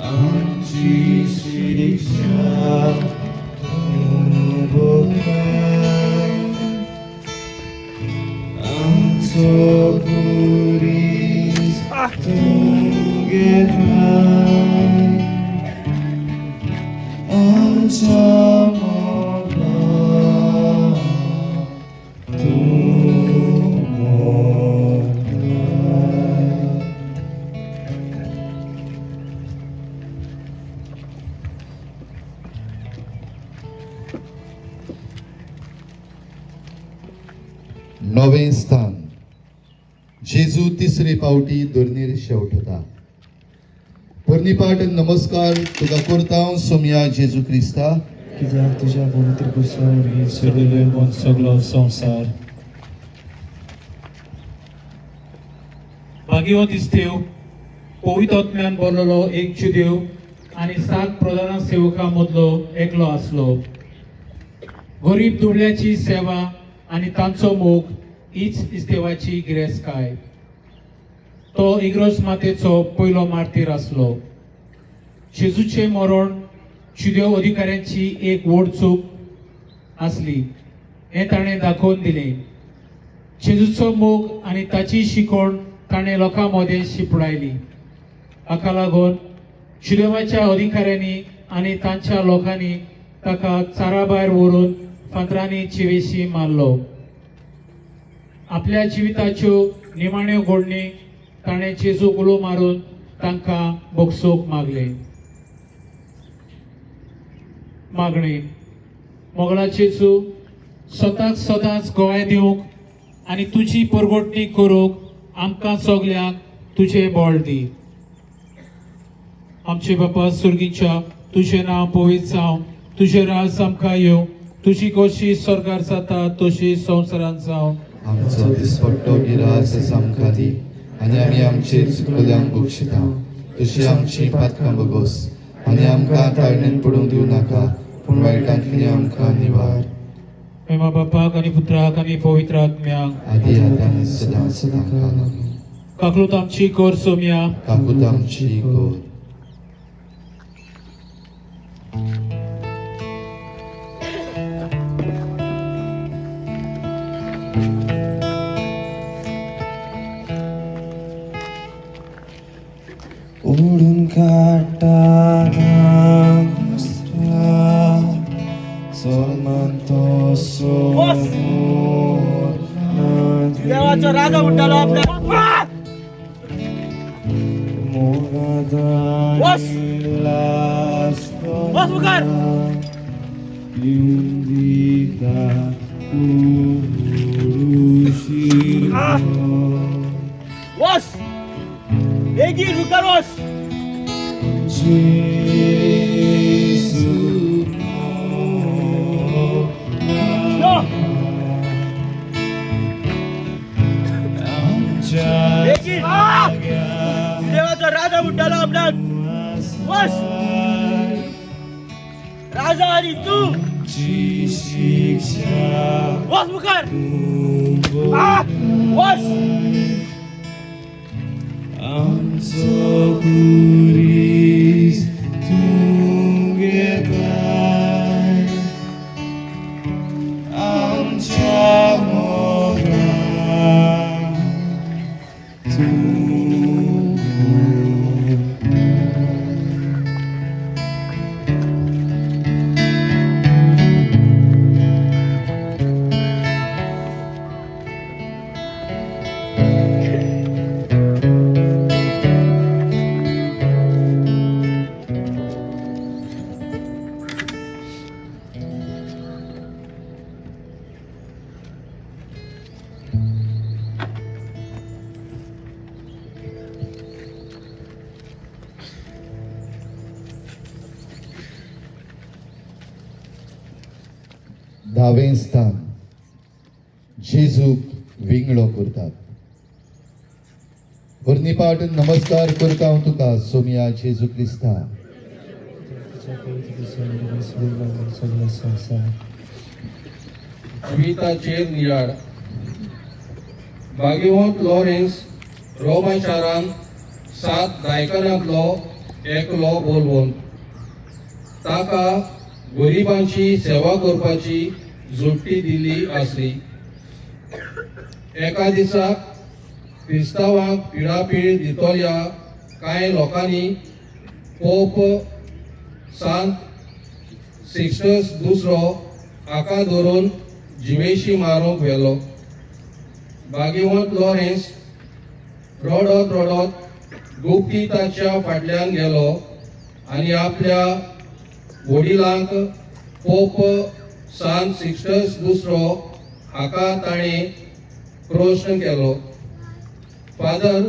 आमची शिक्षा तूं भोगताय. आमचो खुरीस तुगे पांय आमच्या मोगा तूं मोगाय.
नवें स्थान. जेजू तिसरे पावटी दोर्नीर शेवटता. पोरनीपाट नमस्कार तुका करता हांव सोमया जेजू क्रिस्ता,
कित्याक तुज्या पवित्र कुर्सा वरवीं
सोडले मन सगलो संवसार. भाग्यवंत इस्तेव, पवित्र आत्म्यान भरलेलो एक जुदेव आनी 7 प्रधान सेवकां मदलो एकलो आसलो. गरीब दुबळ्याची सेवा आनी तांचो मोग हीच इस्तेवाची गिरेस्तकाय. तो इग्रोज मातेचो पयलो मार्तीर आसलो. जेजूचें मरण जुदेव अधिकाऱ्यांची एक व्हड चूक आसली हें ताणें दाखोवन दिलें. जेजूचो मोग आनी ताची शिकवण ताणें लोकां मदें शिंपडायली. हाका लागून जुदेवाच्या अधिकाऱ्यांनी आनी तांच्या लोकांनी ताका चारा भायर व्हरून फातरांनी जिवेशी मारलो. आपल्या जिविताच्यो निमाण्यो घोडणी ताणें जेजूक उलो मारून तांकां भोगसूंक मागलें. मागणी. मोगळा जेजू, स्वताक सदांच गोवाय दिवंक आनी तुजी परगटणी करूंक आमकां सगल्यांक तुजें बळ दी. आमचे बापा सुर्गीच्या, तुजें नांव पवित्र जावं, तुजें राज आमकां येवं, तुजी खोशी स्वर्गार जाता तशी संवसारांत जावं.
आमचो दिसपट्टो गिरास आमकां दी आनी आमी आमचेर चुकल्यांक बक्षिता तशी आमची पातकां बगोस आनी आमकां ताळणेन पडूंक दिवं नाका, पूण वायटांतली आमकां निवार.
मेमा बापाक आनी पुत्राक आनी पवित्र आत्म्याक,
आदी आतां आनी सदां सदां काल.
काकलूत आमची कर सोमया.
काकूत आमची कर.
ओडून काडटा सलमान तो
देवाचो राजा म्हणटालो आपल्याक. वस. वस मुखार. वस बेगीन मुखार वस. यो बेगीन. देवाचो राजा म्हणटालो आपल्याक. वस राजा आनी तूं. वस मुखार. वस.
आमचो खुरीस तुगे पांय आमच्या मोगान तूं.
धावें स्थान. जेजूक विंगळो करतात. पोरनीपाट नमस्कार करता हांव तुका सोमया जेजू क्रिस्ता,
जिविताचेर नियाळ. भाग्यवंत लॉरेन्स रोमा शारांत 7 दायकनांतलो एकलो बोलवंत. ताका गरिबांची सेवा करपाची जोडटी दिल्ली आसली. एका दिसाक क्रिस्तांवांक पिडापीड दितल्या कांय लोकांनी पोप सांत सिक्स्टस दुसरो हाका धरून जिवेशी मारूंक व्हेलो. भाग्यवंत लॉरेन्स रडत रडत गुप्ती ताच्या फाटल्यान गेलो आनी आपल्या वडिलांक पोप सांत सिक्स्टस दुसरो हाका ताणें प्रश्न केलो, फादर,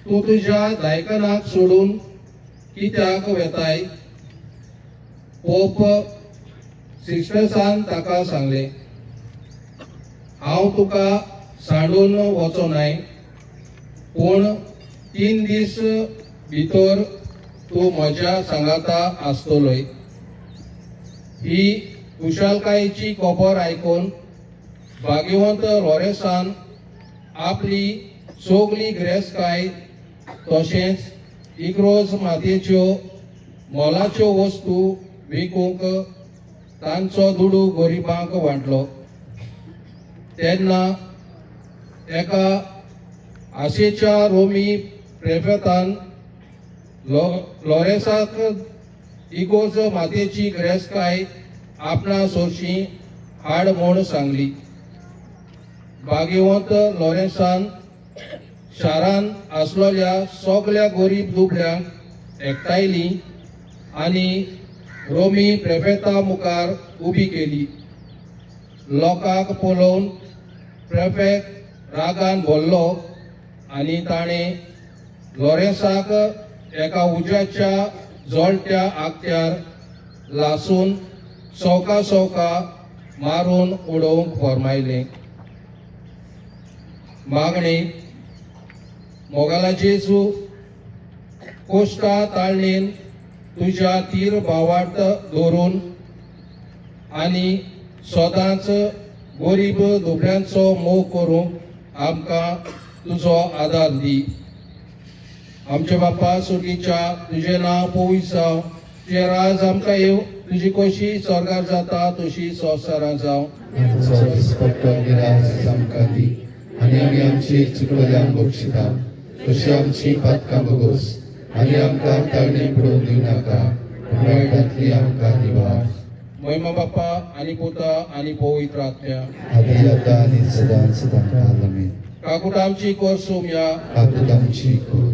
तूं तुज्या दायकनाक सोडून कित्याक वेताय? पोप सिक्स्टसान ताका सांगलें, हांव तुका सांडून वचो नाय, पूण 3 दीस भितर तूं म्हज्या सांगाता आसतलोय. ही खुशालकायेची खबर आयकून भाग्यवंत लॉरेन्सान आपली सगली गिरेस्तकाय तशेंच इग्रोज मातयेच्यो मोलाच्यो वस्तू विकूंक तांचो दुडू गरिबांक वांटलो. तेन्ना एका आशेच्या रोमी प्रेफेतान लॉरेन्साक इगोर्ज मातयेची गिरेस्तकाय आपणा सोरशी हाड म्हूण सांगली. भाग्यवंत लॉरेन्सान शारान आसलेल्या सगल्या गरीब दुबळ्यांक एकठांयली आनी रोमी प्रेफेता मुखार उबी केली. लोकांक पळोवन प्रेफेक्ट रागान भरलो आनी ताणें लॉरेन्साक एका उज्याच्या जळट्या आगत्यार लासून सवका सवका मारून उडोवंक फर्मायलें. मागणी. मोगाला जेजू, कोश्टा ताळणेन तुज्या तीर भावार्थ दवरून आनी सदांच गरीब दुबळ्यांचो मोग करूंक आमकां तुजो आदार दी. आमच्या बापा सुर्गीच्या, तुजें नांव पवित्र जावं, तुजें राज आमकां येवं, तुजी कशी स्वर्गार जाता तशी संवसारांत जावं.
आमकां दी आनी आमी आमची चुकलेल्यांक बक्षिता तशी आमची पातकां भोगोस आनी आमकां ताळणे पडोवन दिवं नाका, पूण वायटांतली आमकां निवार.
महिमा बापा आनी पुता आनी पवित्र आत्म्या,
आदी आतां आनी सदां सदां काल. आमेन.
काकूट आमची कोर सोमया.
काकूट आमची कोर.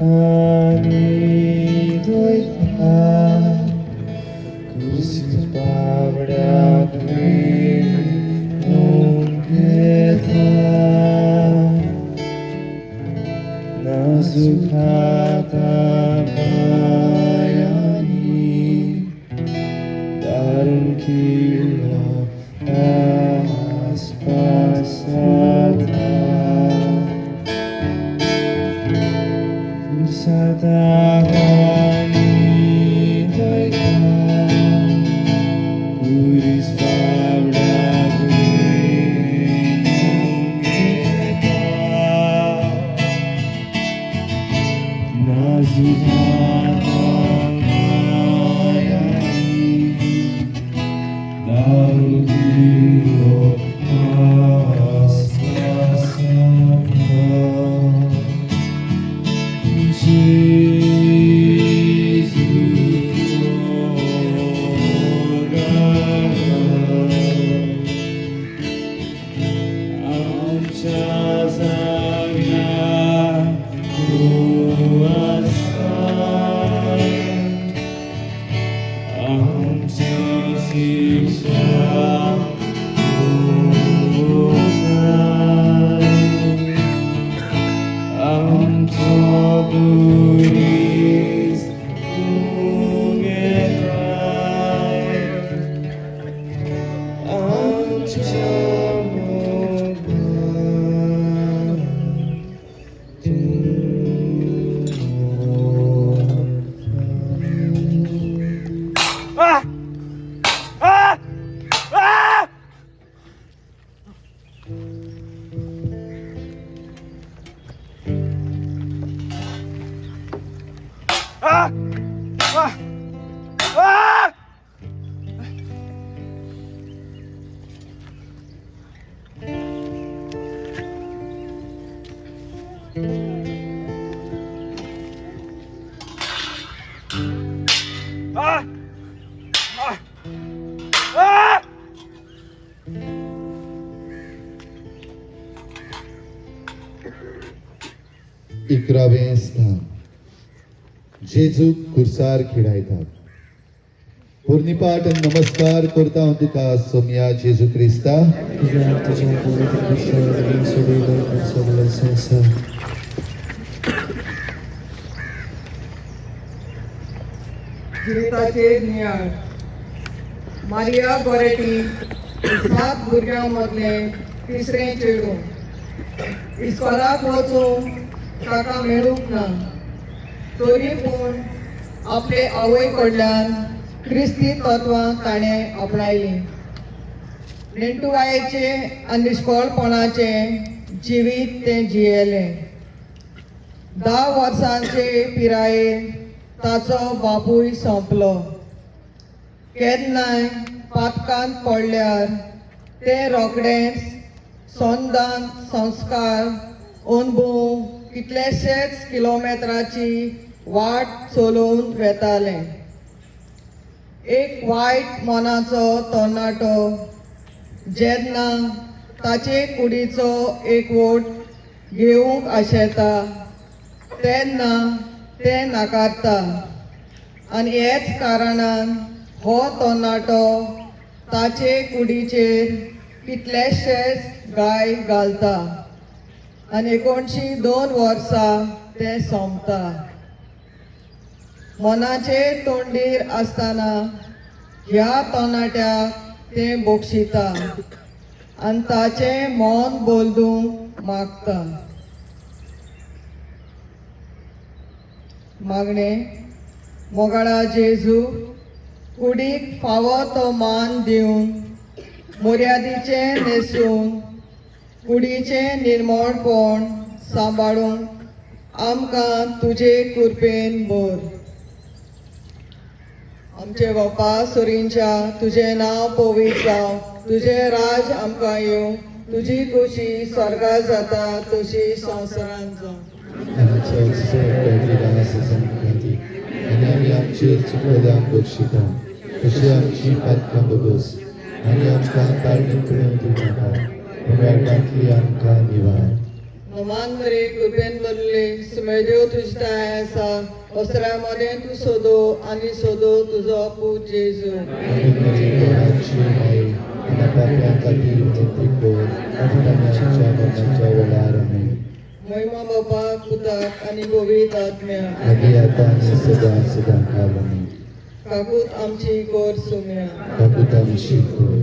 Kami doita Kursi pabrak nunggeta Nazukata bayani Darun kila aspasata.
इकरावें स्थान. जेजूक खुर्सार खिडायतात. पुर्णिपाठ आनी नमस्कार करता हांव तुका सोमया जेजू क्रिस्ता.
कित्याक तुज्या पवित्र कुर्सार सोडयलो सगळो संवसार.
जिविताचेर नियाळ. मारिया गोरेटी 7 भुरग्यां मदलें तिसरें चेडूं. इस्कोलाक वचूंक ताका मेळूंक ना, तरी पूण आपले आवय कडल्यान क्रिस्ती तत्वां ताणें आपणायलीं. नेणटुवायेचें आनी निश्कोळपणाचें जिवीत तें जियेलें. 10 वर्सांचे पिरायेर ताचो बापूय सोंपलो. केन्नाय पातकांत पडल्यार तें रोखडेंच सोंदान संस्कार अणभव कितलेशेच किलोमेत्राची वाट चलोवन वेतालें. एक वायट मनाचो तरणाटो जेन्ना ताचे कुडीचो एकवट घेवंक आशेता तेन्ना तें नाकारता आनी हेच कारणान हो तरणाटो ताचे कुडीचेर कितलेशेच गाय घालता आनी 1902 वर्सां तें सोंपता. मनाचे तोंडीर आसतना ह्या तरणाट्याक तें बक्षिता आनी ताचें मन बदलूंक मागता. मागणें. मोगाळा जेजू, कुडीक फावो तो मान दिवन मर्यादीचें न्हेसून कुडीचें निर्मळपण सांबाळूंक आमकां तुजे कृपेन भर. आमचे बापा सुरींच्या, तुजें नांव पवित्र जावं, तुजें राज आमकां येवं, तुजी खुशी स्वर्गार जाता तशी संवसारांत जावं.
आनी आमी आमचेर चुकलेल्यांक बक्षिता तशी आमची पातकां बगोस आनी आमकां ताळणी पडूंक दिवनाका, पूण वायटांतली आमकां निवार.
नमान मरे, कृपेन भरले, सुमेदेव तुजी ताय आसा, वस्त्रा मदें तूं सोदो आनी सोदो तुजो पूत जेजू.
आनी म्हजी देवाची माई, आनी पापयां खातीर विनंती कर आतां आनी आमच्या मरणाच्या वेळार. आमेन.
महिमा बापाक, पुताक आनी पवित्र आत्म्याक,
आदी आतां आनी सदां सदां काल. आमेन.
काकूत आमची कोर सुम्या.
काकूत आमची कोर.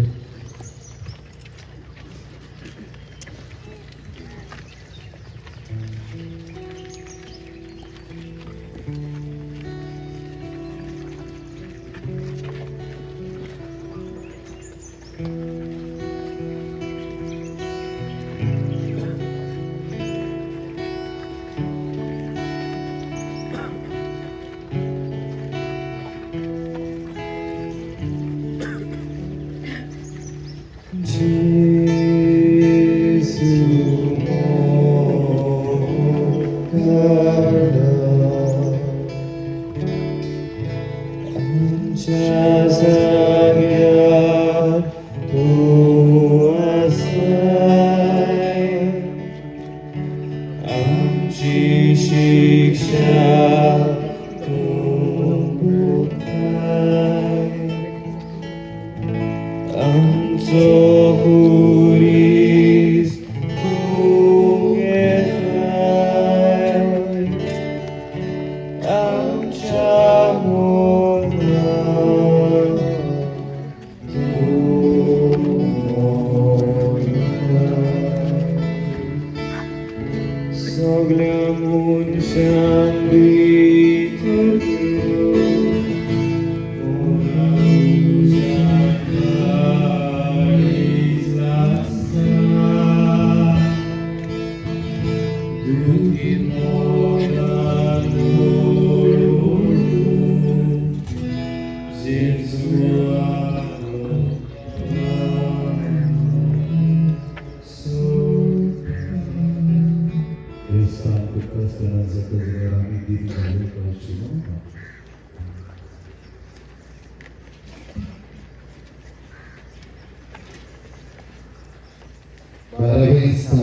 दुयेंसा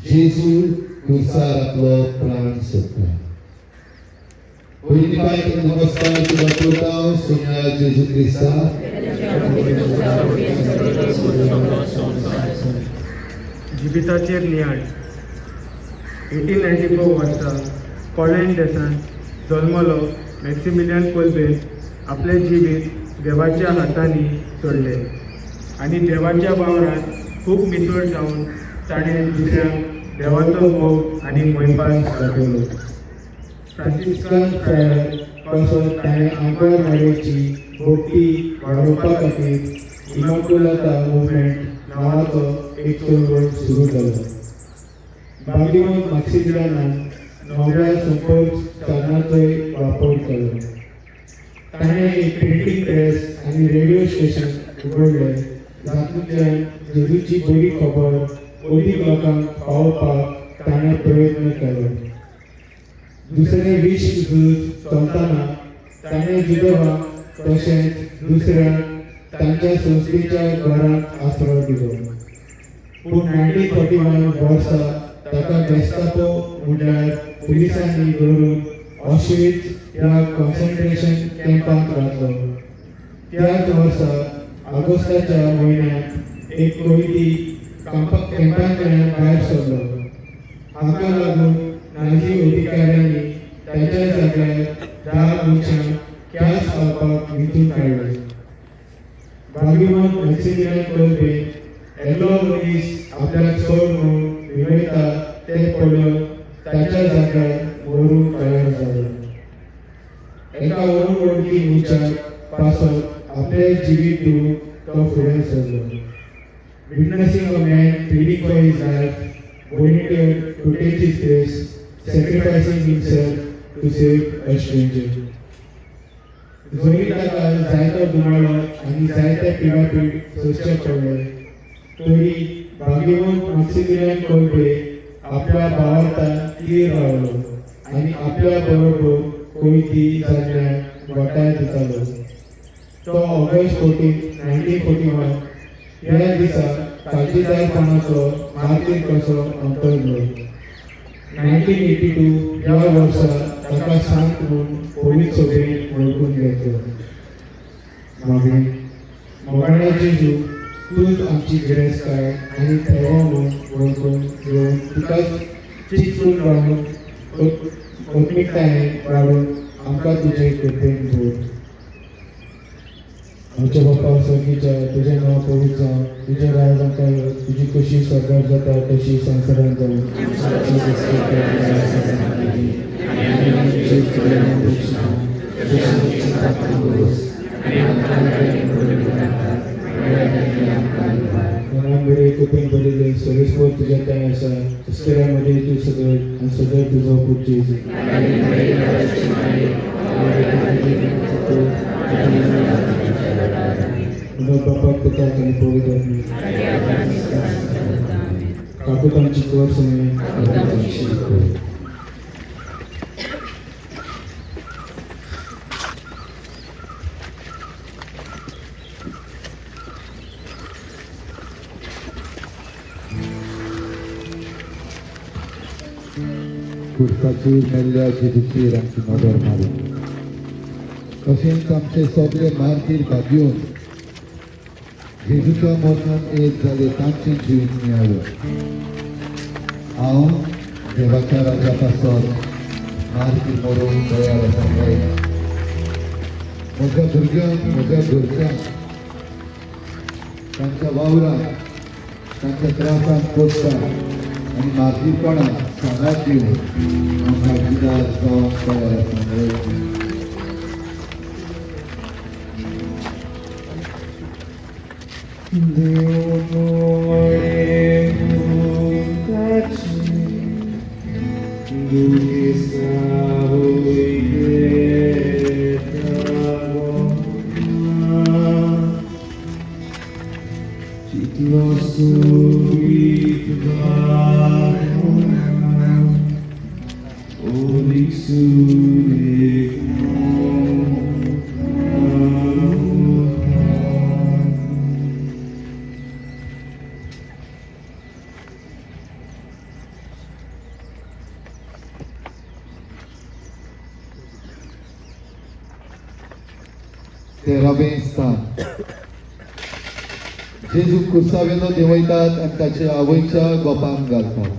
जेजू कुर्सार आपलो प्राण सोदता. पयली पायक नमस्कार तुका करता सोम्या जेजू क्रिस्ता.
जिविताचेर नियाळ. 1894 वर्सा पोलँड देशांत जल्मलो मॅक्सिमिलियन कोल्बेन आपलें जिवीत देवाच्या हातांनी सोडलें आनी देवाच्या वावरांत खूब मिसळ जावन ताणें दुसऱ्यांक देवाचो मोग आनी मोयपास दाखयलो.
फ्रांसिस्कन फ्रायर पासत ताणें आंकवार मारयेची भक्ती वाडोवपा खातीर इमाकुलाता मुवमेंट नांवाचो एक चळवळ सुरू केलो. भाग्यवंत माक्सिमिलियानान नव्या संपर्क साधनाचोय वापर केलो. ताणें एक प्रिंटींग प्रेस आनी रेडिओ स्टेशन उगडलें, जातूंतल्यान जेजूची बरी खबर अदीक लोकांक पावोवपाक ताणें प्रयत्न केलो. दुसरें विश्व झूज चलतना ताणें जुदेवांक तशेंच दुसऱ्यांक तांच्या संस्थेच्या घरांत आसरो दिलो. पूण 1941 वर्सा ताका गेस्टापो म्हणल्यार पुलिसांनी धरून ऑश्विट्झ ह्या कॉन्सन्ट्रेशन कॅम्पांत घातलो. त्याच वर्सा ऑगस्टाच्या म्हयन्यांत एक कैदी कॅम्पांतल्यान भायर सरलो. हाका लागून नाझी अधिकाऱ्यांनी ताच्या जाग्यार 10 मनशांक ख्यास्त लावपाक वेंचून काडले. भाग्यवंत मॅक्सिमिलियन कोल्बेन एकलो मनीस आपल्याक सोड म्हूण विनयता तें पळोवन ताच्या जाग्यार मरूंक तयार जालो. एका अनवळखी मनशाक पासत आपलें जिवीत दिवंक तो फुडें सरलो. Witnessing a man pleading for his life, volunteered to take his place, sacrificing himself to save a stranger. जरी ताका जायतो दुमाळो आनी जायते पिडापीड सोंसचे पडले तरी भाग्यवंत मॅक्सिमिलियन कोल्बे आपल्या भावार्थान थीर रावलो आनी आपल्या बरोबर कैदी जाल्ल्यांक घटाय दितालो. तो ऑगस्ट 14, 1941 ह्या दिसा काळजीदारपणाचो मार्तीर कसो अंतरलो. 1982 ह्या वर्सा ताका सांत म्हूण पवित्र सभेन वळखून घेतलो. मागणें. मोगाळ्या जेजू, तूंच आमची गिरेस्तकाय आनी थेवो म्हूण वळखून घेवन तुकाच चिंतून रावून आत्मिकतायेन वाडून आमकां तुजे कृपेन दवर. आमच्या बापा सर्गीच्या, तुजें नांव पवित्र जावं, तुजें राज आमकां येवं, तुजी खोशी स्वर्गात जाता तशी संवसारांत जावं. मनान बरे कृपेन भरिल्ले, सर्वेस्पर तुज्या ठांय आसा, अस्तुऱ्यां मदीं तूं सदळ आनी सदळ तुजो पूत जेजू. उदक बापाक पुताक आनी पवित्र आत्म्याक. काकूत आमची कर सोमे.
कुर्साचेर मेल्ल्या जेजूचेर आमची नदर मारून तशेंच आमचे सगळे मार्तीर भाग्योन जेजूच्या मरणान एक जाले तांचें जिवीत मेळ्ळें. हांव देवाच्या राजा पासत मार्तीर मरूंक तयार आसा. म्हज्या भुरग्यांक, म्हज्या घरच्यांक, तांच्या वावराक, तांच्या त्रासांत पोसता आनी मार्तीरपणाक सांगात दिवन हांव भागीदार जावंक तयार आसा. तेरावें स्थान. जेजू कुर्सावेलो देंवयतात आनी ताच्या आवयच्या गोपान घालतात.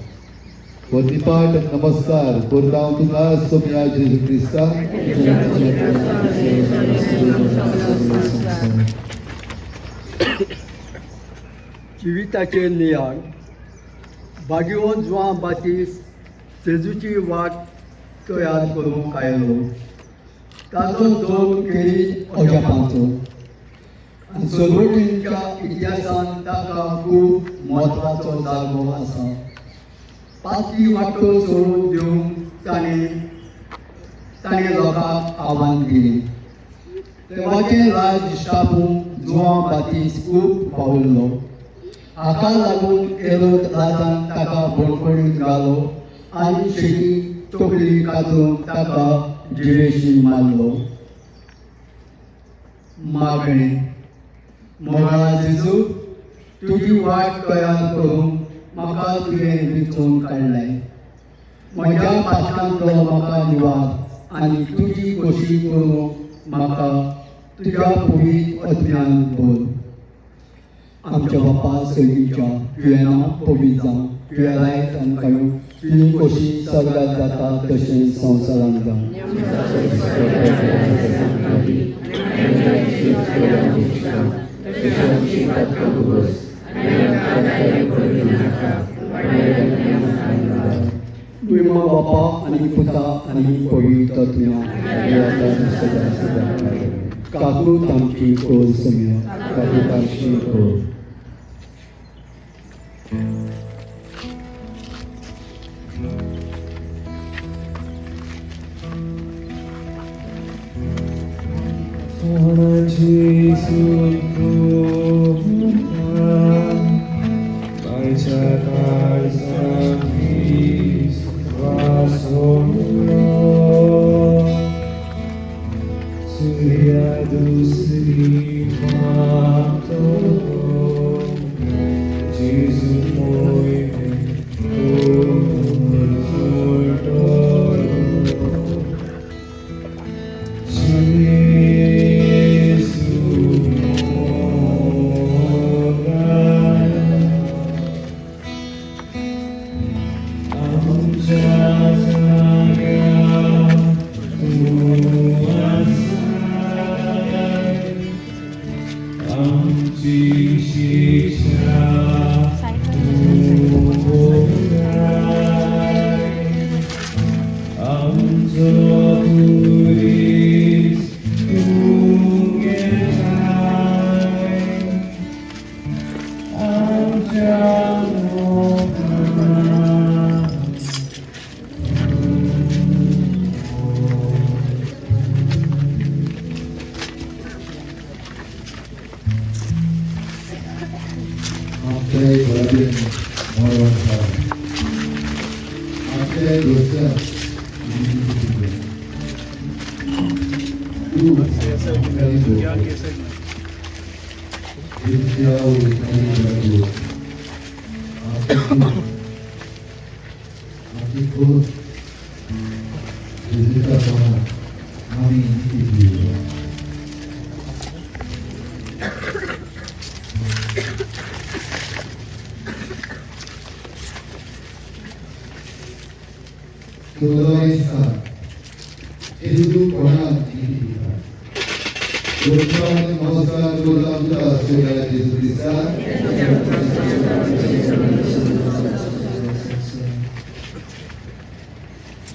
वंदीपाठ नमस्कार करता हांव तुका सोमया जेजू क्रिस्ता.
जिविताचे नियाळ. बागिवन जुआं बातीस जेजूची वाट तयार करूंक आयलो. ताचो जोड खेरीत अजापांचो आनी चळवळींच्या इतिहासांत ताका खूब म्हत्वाचो जागो आसा. पातकी वाटो सोडून दिवंक ताणें लोकांक आव्हान दिलें. देवाचें राज इश्टापूंक जुआं बातीस खूब वावुरलो. हाका लागून एरोद राजान ताका बंदखणींत घालो आनी शेकी तकली कातरून ताका जिवेशी मारलो. मागणें. मोगाळा जेजू, तुजी वाट तयार करूंक म्हाका तुवें विंचून काडलें. म्हज्या पातकांतलो म्हाका निवार आनी तुजी खोशी करूंक म्हाका तुज्या पवित्र आत्म्यान भर. आमच्या बापा सर्गीच्या, तुजें नांव पवित्र जावं, तुजें रायत आमकां येवं, तुजी खोशी सर्गात जाता तशें संवसारांत जावं. तुवें बापा आनी पुता आनी पवित्र आत्म्या सदा सदा. काकूत आमची कोर सम्या.
काकूत आमची कोर.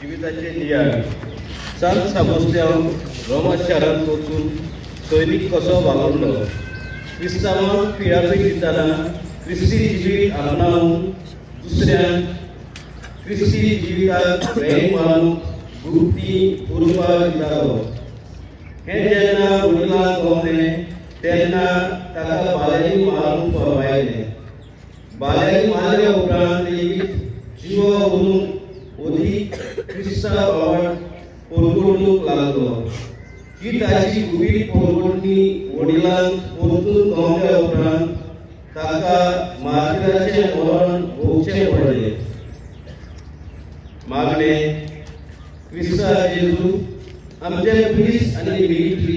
जिविताचे नियाळ. संत साबुस्त्यांव रोमा शारांत वचून सैनीक कसो वावुरलो. क्रिस्तांवांक पिळापीळ दितना क्रिस्ती जिवीत आपणावन दुसऱ्यांक क्रिस्ती जिविताक वेंग मारून गुप्ती उर्बा दितालो. हें जेन्ना वडिलांक गवलें तेन्ना ताका बाल्यांनी मारून फरमायलें. बाल्यांनी मारल्या उपरांत लेगीत जिवो उरून अदीक क्रिस्ता वावड परगटूंक लागलो. ही ताची गुपीत परगटणी वडिलांक परतून गवल्या उपरांत ताका मार्टिराचें मरण भोगचें पडलें. मागणें. क्रिस्ता जेजू, आमचे पुलीस आनी मिलिटरी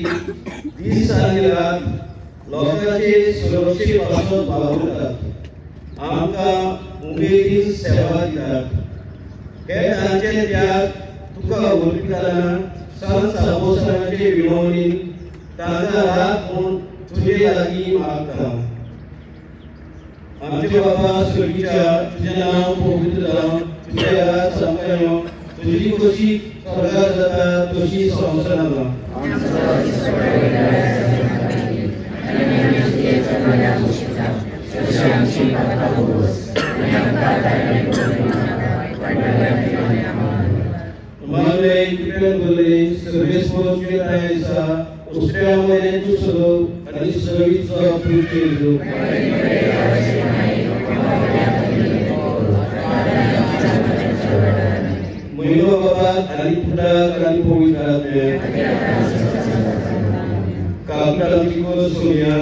दीस आनी रात लोकांचे सुरक्षे पासून वावुरतात, आमकां उमेदीन सेवा दितात. हे तांचे त्याग तुका उर्पिताना संत साबोसांचे विनवणीन तांकां रात म्हूण तुजे लागीं मागता. आमचे बाबा स्वर्गीच्या, तुजें नांव पवित्र जावं, तुजें राज आमकां येवं, तुजी कशी स्वर्गार जाता तशी संवसारांत जावं. मागले कृपेन भरले, सर्वेस्पर तुजे ठांय आसा, उस्त्र्या मदें तूं सदव आनी सदवीचो पूत जेजू. म्हयनो बाबाक आनी पुताक आनी पवित्र आत्म्याक. कागदाची कोर सोनिया.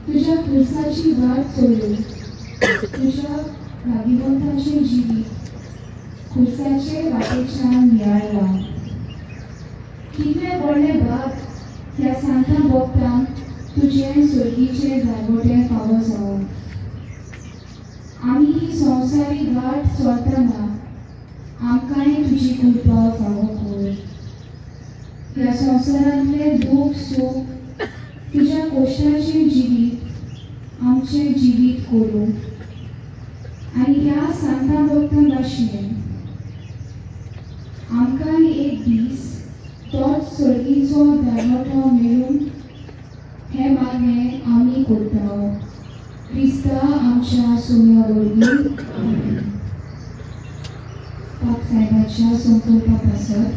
तुझ्या खुर्साची वाट सोडून तुझ्या भागिवंताचे जिवीत खुर्साचे वाटेच्यान नियाळला. कितलें व्हडलें भाग ह्या सांता भक्तांक तुजें सोर्गीचें दारवटें फावो जावं. आमी ही संवसारी वाट चलतना आमकांय तुजी कृपा फावो कर. ह्या संवसारांतलें दूख सूख तुज्या कोश्टाचें जिवीत आमचें जिवीत करूं आनी ह्या सांता भक्तां भाशेन आमकांय एक दीस तोच सर्गीचो दारवटो मेळून हें मागणें आमी करता. क्रिस्ता आमच्या सोम्या वरवीं. पाप सायबाच्या संकल्पा पासत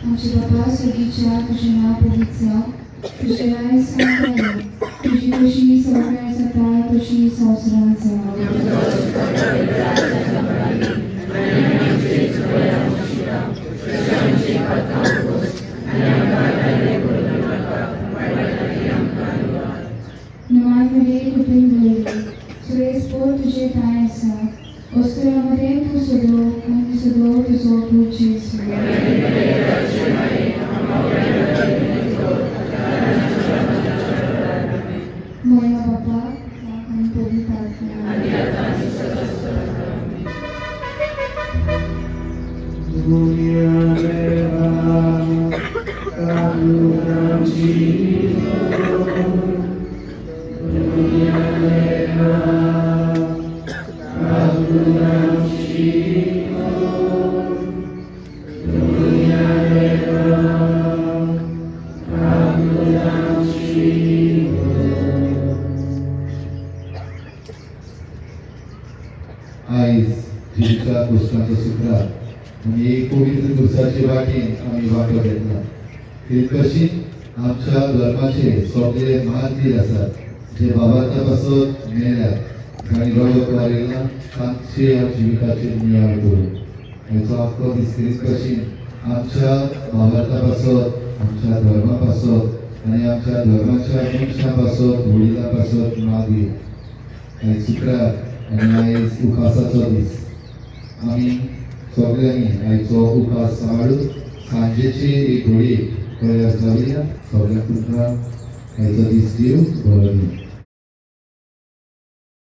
आमचे बाबा सर्गीच्या, तुजें नांव पवित्र जावं, तुजें राज आमकां येवं, तुजी कशी स्वर्गार जाता तशी संवसारांत जावं. नमान मरे कृपेन भरले, सुरेस्पर तुजे ठांय आसा, अस्तुऱ्यां मदें तूं सदो आनी सदो तुजो पूत जेजू. मोया बापा आनी पवित्र आत्म्या.
आयज जिवीच्या पुस्तकाचो सुक्रार आनी एक पवित्र खुर्साचे वाटेन आमी वांटो घेतला. ते कशी आमच्या धर्माचे सगळे मार्तीर आसात. जे बाबाच्या पासत मेल्यात, जांणी रगत वारयलां, तांचे ह्या जिविताचेर नियाळ करून हेचो आख्खो दीस खेरीत भशेन आमच्या भावार्था पासत, आमच्या धर्मा पासत आनी आमच्या धर्माच्या मनशां पासत, वडिलां पासत मागीर. आयज शुक्रार आनी आयज उपासाचो दीस. आमी सगळ्यांनी आयचो उपास सांबाळून सांजेचे एक घडयेक तयार जावया. सगळ्यांक तुमकां आयचो दीस देव बरो दी.